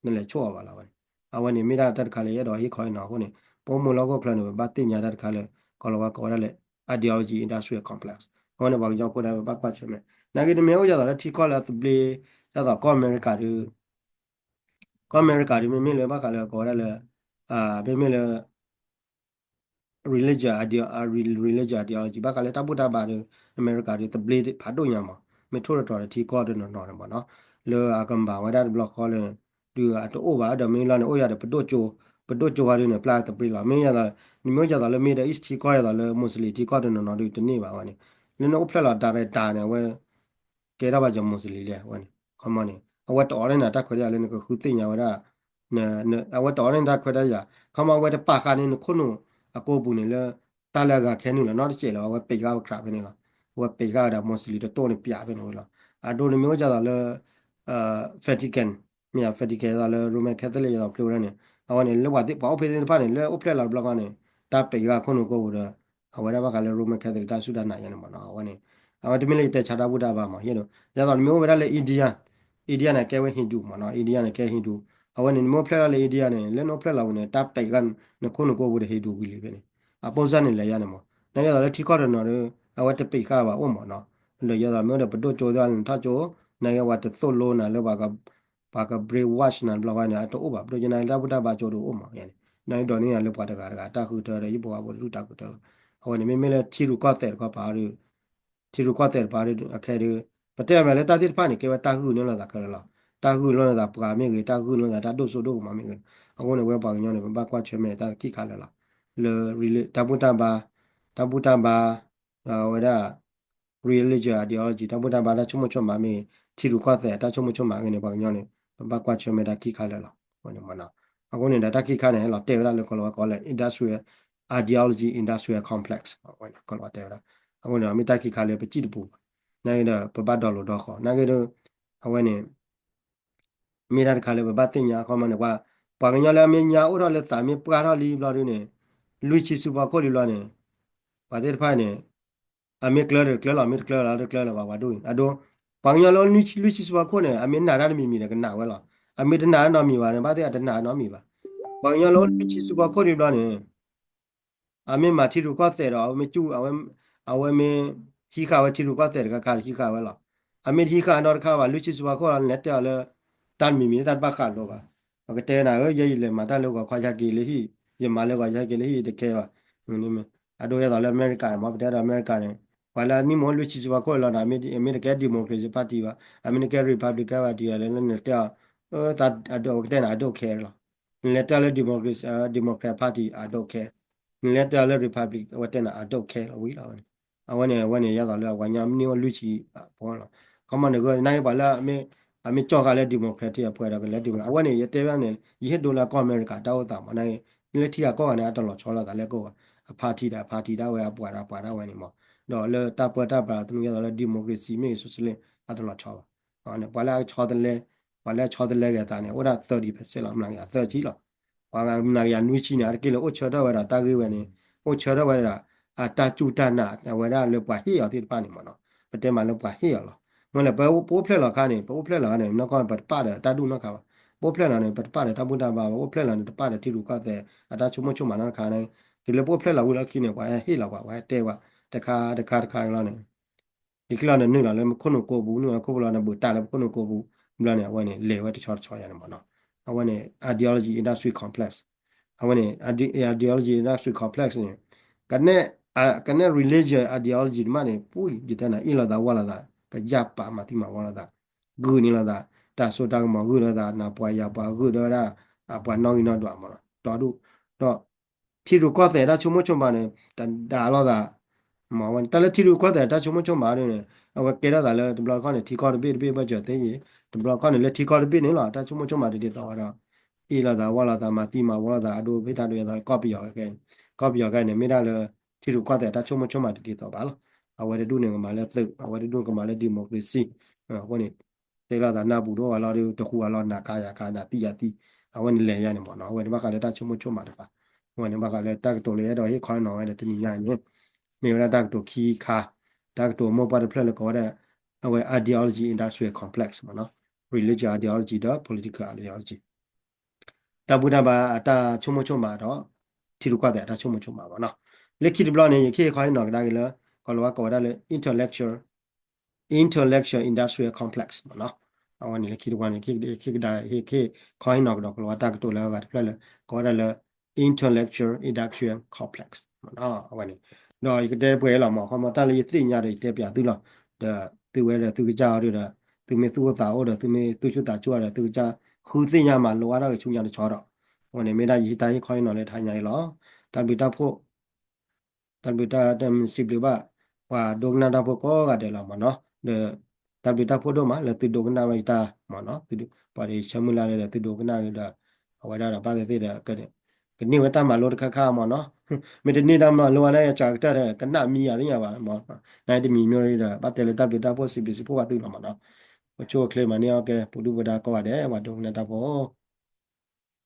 နလဲၤဆိၣ်အီၤဘၣ်လီၤဝဲန့ၣ်, အဝဲန့ၣ်မ့ၢ်ဒၣ်တၢ်တခါလၢယအဲၣ်ဒိးဟ့ၣ်ခီဟ့ၣ်နီၤအဃိန့ၣ် ပအိၣ်မူလၢဟီၣ်ခိၣ်ချၢန့ၣ် ပဘၣ်သ့ၣ်ညါတၢ်တခါလၢ ကိးလီၤဝဲကိးဝဲဒၣ်လၢ ideology industrial complex အဝဲန့ၣ်ပှၤကညီဖိဒၣ်ပဘၣ်ကွၢ်ဆၢၣ်မဲာ် နာ်က့နမ့ၢ်အိၣ်ဒ်သိးလၢထံကီၢ်လၢအသဘျ့ ဒ်သိးကီၢ်အမဲရကၤဒီး ကီၢ်အမဲရကၤဒီး မ့မ့ၢ်လၢဘၣ်ဃးလၢကိးဝဲဒၣ်လၢ မ့မ့ၢ်လၢ religion idea- religion ideology ဘၣ်ဃးလၢတၢ်ဘူၣ်တၢ်ဘါဒီး အမဲရကၤဒီး သဘျ့ဖးဒိၣ်ညါမး မ့ၢ်ထိၣ်တတြီၤဒီးထံကီၢ်တနီၤနီၤန့ၣ်မးနီၤ လၢအကမၤဝဲဒၣ်တဘျီဃီလၢ ဒုးအတအိၣ်ဘၣ်ဒီး မ့ၢ်လီၤန့ၣ် အိၣ်ယၤဒီး ပဒိၣ်ကၠိ ပဒိၣ်ကၠိဃီဒုးန့ၣ် ပျၢ်သဘျ့လီၤ မ့ၢ်ယၤဒီး နမ့ၢ်အိၣ်ယၤဒီးလၢ Middle East ထံကီၢ်ယၤဒီးလၢ Muslim ထံကီၢ်တနီၤနီၤဒုးတန့ၢ်ဘၣ်ဝဲန့ၣ် လၢနအိၣ်ဖျဲၣ်လီၤ director န့ၣ် အဝဲ ကဲထီၣ်ဘၣ်ကၠီ Muslim လံ အဝဲန့ၣ် ခီမီန့ၣ် အဝဲတအိးန့ၢ်နၤတၢ်ခွဲးတၢ်ယာ်လၢနကဃုသ့ၣ်ညါဝဲဒၣ် အဝဲတအိးန့ၢ်နၤတၢ်ခွဲးတၢ်ယာ် ခီမီအဝဲတပာ်ဃာ်န့ၢ်နခိၣ်နူာ်အကိာ်ပူၤန့ၣ်လၢ တၢ်လၢအဂၤခဲနုာ်လီၤ နီတစဲးလီၤ အဝဲပံးဃာ်ဝဲ crap ဖဲန့ၣ်လီၤ အဝဲပံးဃာ်ဝဲဒၣ် Muslim တတိၢ်န့ၣ်ပၠးဖဲန့ၣ်ဝဲလီၤ အဒိန့ၣ်မ့ၢ်အိၣ်ဒ်သိးလၢ Vatican မ့ၢ်ယၤ Vatican ဒ်သိးလၢ Roman Catholic ဒ်သိးဖျိဝဲဒၣ်န့ၣ် အဝဲန့ၣ် လၢပှၤသ့ၣ်ပှၤအိၣ်ဖဲသ့ၣ်တဖၣ်န့ၣ် လၢအိၣ်ဖျဲၣ်လီၤတဘျီဃီန့ၣ် တၢ်ပံးဃာ်ခိၣ်နူာ်ကိာ်ပူၤဒီး အဝဲဒၣ်ဘၣ်ဃးလၢ Roman Catholic တၢ်စူၢ်တၢ်နာ်ယါန့ၣ်မးနီၤ အဝဲန့ၣ် အဝဲတမ့ၢ်လၢယတဲဆါတၢ်ဘူၣ်တၢ်ဘါမး ယဲဒိး ဒ်သိးနမ့ၢ်အိၣ်ဝဲဒၣ်လၢ India India န့ၣ် ကဲဝဲ Hindu မးနီၤ India န့ၣ် ကဲ Hindu အဝဲန့ၣ် နမ့ၢ်အိၣ်ဖျဲၣ်လီၤလၢ India န့ၣ် လၢနအိၣ်ဖျဲၣ်လီၤဝဲန့ၣ် တၢ်ပံးဃာ်နခိၣ်နူာ်ကိာ်ပူၤဒီး Hindu ဝံၤလံဖဲန့ၣ် အပိစၢ်န့ၣ်လဲၤယါန့ၣ်မး နယဲဒိးလၢထံကီၢ်တနီၤဒီး အဝဲတပံးဃာ်ဘၣ်အိၣ်မးနီၤ ဒီးယဲဒိးမ့ၢ်အိၣ်ဒီးပဒိၣ်ကၠိသ့ၣ်နထီၣ်ကၠိ နယဲဝဲတသိၣ်လိနၤလၢ ပှၤက brainwash နၤတဘျီဃီန့ၣ် အတအိၣ်ဘၣ် ပဒိၣ်ကၠိန့ၣ် တၢ်ဘူၣ်တၢ်ဘါကၠိတအိၣ်မး န့ၣ် နဒိးန့ၢ်ယၤလၢပှၤတဂၤတဂၤတၢ်ဃုထၢဒီး ယပှၤဘၣ်ဘိတဒူၣ်တၢ်ဃုထၢလီၤ အဝဲန့ၣ် မ့မ့ၢ်လၢထံရူၢ်ကီၢ်သဲးတခီပၤဒီး ထံရူၢ်ကီၢ်သဲးတပၤဒီး အခဲဒီး ပတဲအမဲာ်လၢတၢ်သ့ၣ်တဖၣ်န့ၣ် ကဲဝဲတၢ်ဂုာ်န့ၢ်လိာ်သးခဲလၢာ်လီၤ တၢ်ဂုာ်လိာ်လိာ်သးပှၤမ့ၢ်ဂ့ၤ တၢ်ဂုာ်လိာ်လိာ်သးတၢ်ဒိၣ်စိဒိၣ်ကမီၤမ့ၢ်ဂ့ၤ အဃိန့ၣ် ဝဲပှၤကညီန့ၣ် ပဘၣ်ကွၢ်ဆၢၣ်မဲာ်တၢ်ခံခါလၢာ်လီၤ လၢ တၢ်ဘူၣ်တၢ်ဘါ တၢ်ဘူၣ်တၢ်ဘါ ဝဲဒၣ် religion ideology တၢ်ဘူၣ်တၢ်ဘါတၢ်ဆိကမိၣ်ဆိကမးမ့ၢ် ထံရူၢ်ကီၢ်သဲးတၢ်ဆိကမိၣ်ဆိကမးဂ့ၤန့ၣ် ပှၤကညီန့ၣ် ပဘၣ်ကွၢ်ဆၢၣ်မဲာ်တၢ်ခံခါလၢာ်လီၤ အဃိန့ၣ်ဒီးတၢ်ခံခါန့ၣ် ဟဲလီၤတဲဝဲဒၣ်လၢကီၢ်လီၤဝဲကိးလၢ industrial ideology industrial complex ကီၢ်လီၤဝဲတဲဝဲဒၣ် အဃိန့ၣ် မ့ၢ်တၢ်ခံခါလၢပစံၣ်တပူၤဘၣ် နာ်က့ဒီး ပဘၣ်ဒီလိၤဒီဃီ နာ်က့ဒီး အဝဲန့ၣ် မ့ၢ်တၢ်တခါလၢပဘၣ်သ့ၣ်ညါအခီမီန့ၣ် ပှၤ ပှၤကညီလၢအမ့ၢ်ညါအိၣ်ထီၣ်လၢသးမ့ၢ်ပှၢ်ထီၣ်လံဘျီဒုန့ၣ် လွံၢ်ဆံဆူဖီခိၣ်လံဘျီန့ၣ် ပှၤသ့ၣ်တဖၣ်န့ၣ် အမ့ၢ်ကျၢဒီးတကျၢလီၤ မ့ၢ်တကျၢလီၤတကျၢလီၤ ပှၤပှၤဒိၣ်အံၤ အဒိ ပှၤကညီလၢလွံၢ်ဆံဆူဖီခိၣ်န့ၣ် အမ့ၢ်နာ်တၢ်တမံၤမံၤဒီးကနာ်ဝဲလီၤ. အမ့ၢ်တနာ်နီတမံၤဘၣ်န့ၣ် ဘၣ်သ့ၣ်အတနာ်နီတမံၤဘၣ်. ပှၤကညီလၢလွံၢ်ဆံဆူဖီခိၣ်လံဘျီန့ၣ် အမ့ၢ်မၤထံရူၢ်ကီၢ်သဲးဒီး အဝဲမ့ၢ်စူၢ် အဝဲ အဝဲမ့ၢ်ဟံးဃာ်ဝဲထံရူၢ်ကီၢ်သဲးတခါခါဒီးဟံးဃာ်ဝဲလီၤ. အမ့ၢ်တဟံးဃာ်နီတခါဘၣ် လွံၢ်ဆံဆူဖီခိၣ်လီၤ နလဲၤတဲအီၤလၢ တၢ်တမံၤမံၤလၢတၢ်တဘၣ်ဃးလိာ်ဘၣ်. ပကတဲနၤဧၢ ယဲယလဲၤမၤတၢ်လၢဂီၤခီယဟဲက့ၤလၢဟံၣ် ယမၤလၢဂီၤယဟဲက့ၤလၢဟံၣ်တကဲဘၣ်. အဒိဒ်သိးလၢအမဲရကၤန့ၣ် မ်ပတဲဒီးအမဲရကၤန့ၣ် ပှၤလၢအနံၣ်မ့ၢ်အိၣ်လွံၢ်ဆံဆူဖီခိၣ်လီၤဒီး အမ့ၢ်တကဲ democracy party ဘၣ် အမ့ၢ်တကဲ republican party လၢနတဲအီၤ အဒိ ပကတဲနၤ I don't care လီၤ. နလဲၤတဲအီၤလၢ democracy democrat party I don't care. နလဲၤတဲအီၤလၢ republic အဝဲတဲနၤ I don't care လီၤဝံၤလီၤဝဲန့ၣ်. အဝဲန့ၣ် အဝဲန့ၣ် ဒ်သိးလၢပှၤကညီနံၣ်အိၣ်လွံၢ်ဆံအပူၤလီၤ. ခီမီန့ၣ် နာ်က့ပှၤလၢ အမ့ၢ်ကၠီၣ်ဃာ်လၢ democratic အပှဲၤဒီးကလဲၤ democratic အဝဲန့ၣ် ယတဲဝဲန့ၣ် ယဟ့ၣ်ဒိလၢကီၢ်အမဲရကၤတၢ်အိၣ်သးမး နာ်က့ လၢထံဂၤကီၢ်ဂၤန့ၣ် အတလီၤဆီလိာ်သးလၢကီၢ်ဘၣ်. အ party ဒီး party ဒၣ်ဝဲ အပှၤဒီးပှၤဒၣ်ဝဲန့ၣ်မး ဒီးလၢတၢ်ပၢတၢ်ပြးသနူဒ်သိးလၢ democracy မ့ၢ်ဂ့ၤ socialist အတလီၤဆီဘၣ်. ပှၤလၢအဆီတလဲ ပှၤလၢအဆီတလဲက့ၤအသးန့ၣ် အိၣ်ဒၣ် သၢဆံ percent လီၤ မနၤကယၤသၢဆံလီၤ. ပှၤမနၤကယၤနွံဆံန့ၣ် အါတက့ၢ်လၢအိၣ်ဆၢထၢၣ်ဝဲဒၣ်တၢ်ဂ့ၢ်ဝဲန့ၣ် အိၣ်ဆၢထၢၣ်ဝဲဒၣ် အတၢ်စူၢ်တၢ်နာ် အဝဲဒၣ်လၢပှၤဟ့ၣ်အီၤသ့ၣ်တဖၣ်န့ၣ်မးနီၤ. ပတဲမးလၢပှၤဟ့ၣ်အီၤလီၤ. မ့ၢ်လၢပအိၣ်ဖျဲၣ်လီၤအခါန့ၣ် ပအိၣ်ဖျဲၣ်လီၤန့ၣ် နီၢ်ကီၢ်ပတပာ်ဒီးတၢ်ဒူၣ်နီတခါဘၣ်. ပအိၣ်ဖျဲၣ်လီၤန့ၣ် ပတပာ်ဒီးတၢ်ဘူၣ်တၢ်ဘါဘၣ်. ပအိၣ်ဖျဲၣ်လီၤန့ၣ် တပာ်ဒီးထံရူၢ်ကီၢ်သဲး အတၢ်ဆိကမိၣ်ဆိကမးနီတခါန့ၣ် တုၤလၢပအိၣ်ဖျဲၣ်လီၤဝံၤလီၢ်ခံန့ၣ် ပှၤဟဲဟ့ၣ်လီၤပှၤ ပှၤဟဲတဲပှၤ တခါတခါတခါလီၤန့ၣ် ယခံလီၤန့ၣ်နုာ်လီၤလၢခိၣ်နူာ်ကိာ်ပူၤ နုာ်လီၤခိၣ်ပူၤလီၤန့ၣ် ဘုးတၢ်လၢခိၣ်နူာ်ကိာ်ပူၤ ဘျီန့ၣ် အဝဲန့ၣ် လဲၤဝဲတဆီတဆီယါန့ၣ်မးနီၤ. အဝဲန့ၣ် ideology industry complex အဝဲန့ၣ် ideology industry complex န့ၣ် ကနဲၣ် ကနဲၣ် religion ideology တမးန့ၣ် ပူၤ ယတဲနၤ အ့ၣ်လိာ်သးဝီလိာ်သး ကယၢ်ပာ်မၤသံမၤဝီလိာ်သး ဂုာ်န့ၢ်လိာ်သး တၢ်စိတၢ်ကမီၤ ဂုာ်လိာ်သး နၤပှၤယၤပှၤ ဂုာ်ဒီးဝဲဒၣ် အပှၤနီၣ်ဂံၢ်နီၣ်ဒွးမးနီၤ ဒီဒူၣ် ဒီး ထံရူၢ်ကီၢ်သဲးတၢ်ဆိကမိၣ်ဆိကမးန့ၣ် တဒၣ်လိာ်သး မ့ၢ်ဝဲတၢ်လၢထံရူၢ်ကီၢ်သဲးတၢ်ဆိကမိၣ်ဆိကမးန့ၣ် အဝဲကဲထီၣ်သးလၢတဘျီတခီၣ်န့ၣ် ထံကီၢ်တဘ့ၣ်တဘ့ၣ်ဘၢၣ်စၢၤသ့ တဘျီတခီၣ်န့ၣ်လၢထံကီၢ်တဘ့ၣ်န့ၣ်လီၤ တၢ်ဆိကမိၣ်ဆိကမးတဒ်သိးဘၣ်ဒီး အ့ၣ်လိာ်သးဝီလိာ်သး မၤသံမၤဝီလိာ်သး အဒိဖဲတၢ်ဒိးယၤသး ကီၢ်ပယီၤခဲ ကီၢ်ပယီၤခဲန့ၣ် မ့ၢ်ဒၣ်လၢ ထံရူၢ်ကီၢ်သဲးတၢ်ဆိကမိၣ်ဆိကမးတဒ်သိးဘၣ်လီၤ. အဝဲတဒူၣ်န့ၣ်ကမၤလၢသုး အဝဲတဒူၣ်ကမၤလၢ democracy အဃိန့ၣ် တဲလိာ်သးနၢ်ပူၤဒိၣ်ဝဲလီၤဒီး တဟူးအလီၢ် နၤခါယၤခါ နၤသံယၤသံ အဝဲန့ၣ်လဲၤယါန့ၣ်မ့ၢ်နီၤ အဝဲန့ၣ်ဘၣ်ဃးလၢတၢ်ဆိကမိၣ်ဆိကမးတပၤ အဝဲန့ၣ်ဘၣ်ဃးလၢတၢ်ကတိၤလၢအဲၣ်ဒိးဟ့ၣ်ခီနီၤဝဲဒီးတနံၤညါအံၤန့ၣ် မ့ၢ်ဝဲဒၣ်တၢ်ကတိၤခံခါ တၢ်ကတိၤမိၢ်ပှၢ်တဖျၢၣ်လၢကိးဝဲဒၣ် အဝဲ ideology industrial complex မ့ၢ်နီၤ religion ideology ဒီး political ideology တၢ်ဘူၣ်တၢ်ဘါအတၢ်ဆိကမိၣ်ဆိကမးဒီး ထံရူၢ်ကီၢ်သဲးအတၢ်ဆိကမိၣ်ဆိကမးမ့ၢ်နီၤ လၢခံတဘျီန့ၣ် ယကဟ့ၣ်ခီဟ့ၣ်နီၤကဒါက့ၤလၢ ကီၤလၤဝါကိးဝဲဒၣ်လၢ intellectual intellectual industrial complex မ့ၢ်နီၤ. အဝဲန့ၣ်လၢခံတဝါန့ၣ် ခံကဒါ ဟ့ၣ်ခီဟ့ၣ်နီၤကဒီး ကီၤလၤဝါတၢ်ကတိၤလၢအဂၤတဖျၢၣ်လၢ ကိးဝဲဒၣ်လၢ intellectual industrial complex မ့ၢ်နီၤ. အဝဲန့ၣ် ဒီးယကတဲပှဲၤလီၤမ့ၢ် ခီမီတၢ်လၢယသ့ၣ်ညါဒီးယတဲပၠးသုလီၤ. ဒီးသုဝဲဒီးသုကစၢ်အီၤဒီး သုမ့ၢ်သူၣ်အိၣ်သးအိၣ်ဒီး သုမ့ၢ်သူၣ်ဆူၣ်သးဆူၣ်ဒီး သုကစၢ်ဃုသ့ၣ်ညါမၤလိအါထီၣ်က့ၤဆူညါတဆီဒီး အဝဲန့ၣ်မ့ၢ်ဒၣ်ယဟံးတၢ်ဟ့ၣ်ခီဟ့ၣ်နီၤလၢတဟါညါအံၤလီၤ. တၢ်ဘျုးတၢ်ဖှိၣ် တၢ်ဘျုးတၢ်ဖှိၣ်စံးဘျုးဘၣ် ပှၤဒိကနၣ်တၢ်ဖိကိးဂၤဒဲးလီၤမ့ၢ်နီၤ. ဒီးတၢ်ဘျုးတၢ်ဖှိၣ်ဒိၣ်မးလၢသုဒိကနၣ်ဝဲယတၢ်မ့ၢ်နီၤ. ပှၤဒီးဆၢမုၢ်လၢ်လၢဒီးသုဒိကနၣ်ဒီး အဝဲဒၣ်ဒီးဘၣ်သ့ၣ်သ့ၣ်ဒီး ကန့ၢ်ဝဲတၢ်မၤလိတခါခါမ့ၢ်နီၤ. မ့ၢ်တန့ၢ်တၢ်မၤလိဝဲဒၣ် စှၤကတၢၢ်ဒီး ကနၣ်မံယၤသ့ၣ်ညါဘၣ်မ့ၢ် နတမံၤမ့ၢ်ဒီး ဘၣ်တဲလၢတၢ်ဘျုးတၢ်ဖှိၣ်စံးဘျုးစံးဖှိၣ်ဘၣ်သုလီၤမ့ၢ်နီၤ. ပဆိၣ်ချ့မၤန့ၢ်အီၣ်ကဲ ပူၤဒုၣ်ပူၤဒါကိးဂၤဒဲး ပှၤဒိကနၣ်တၢ်ဖိ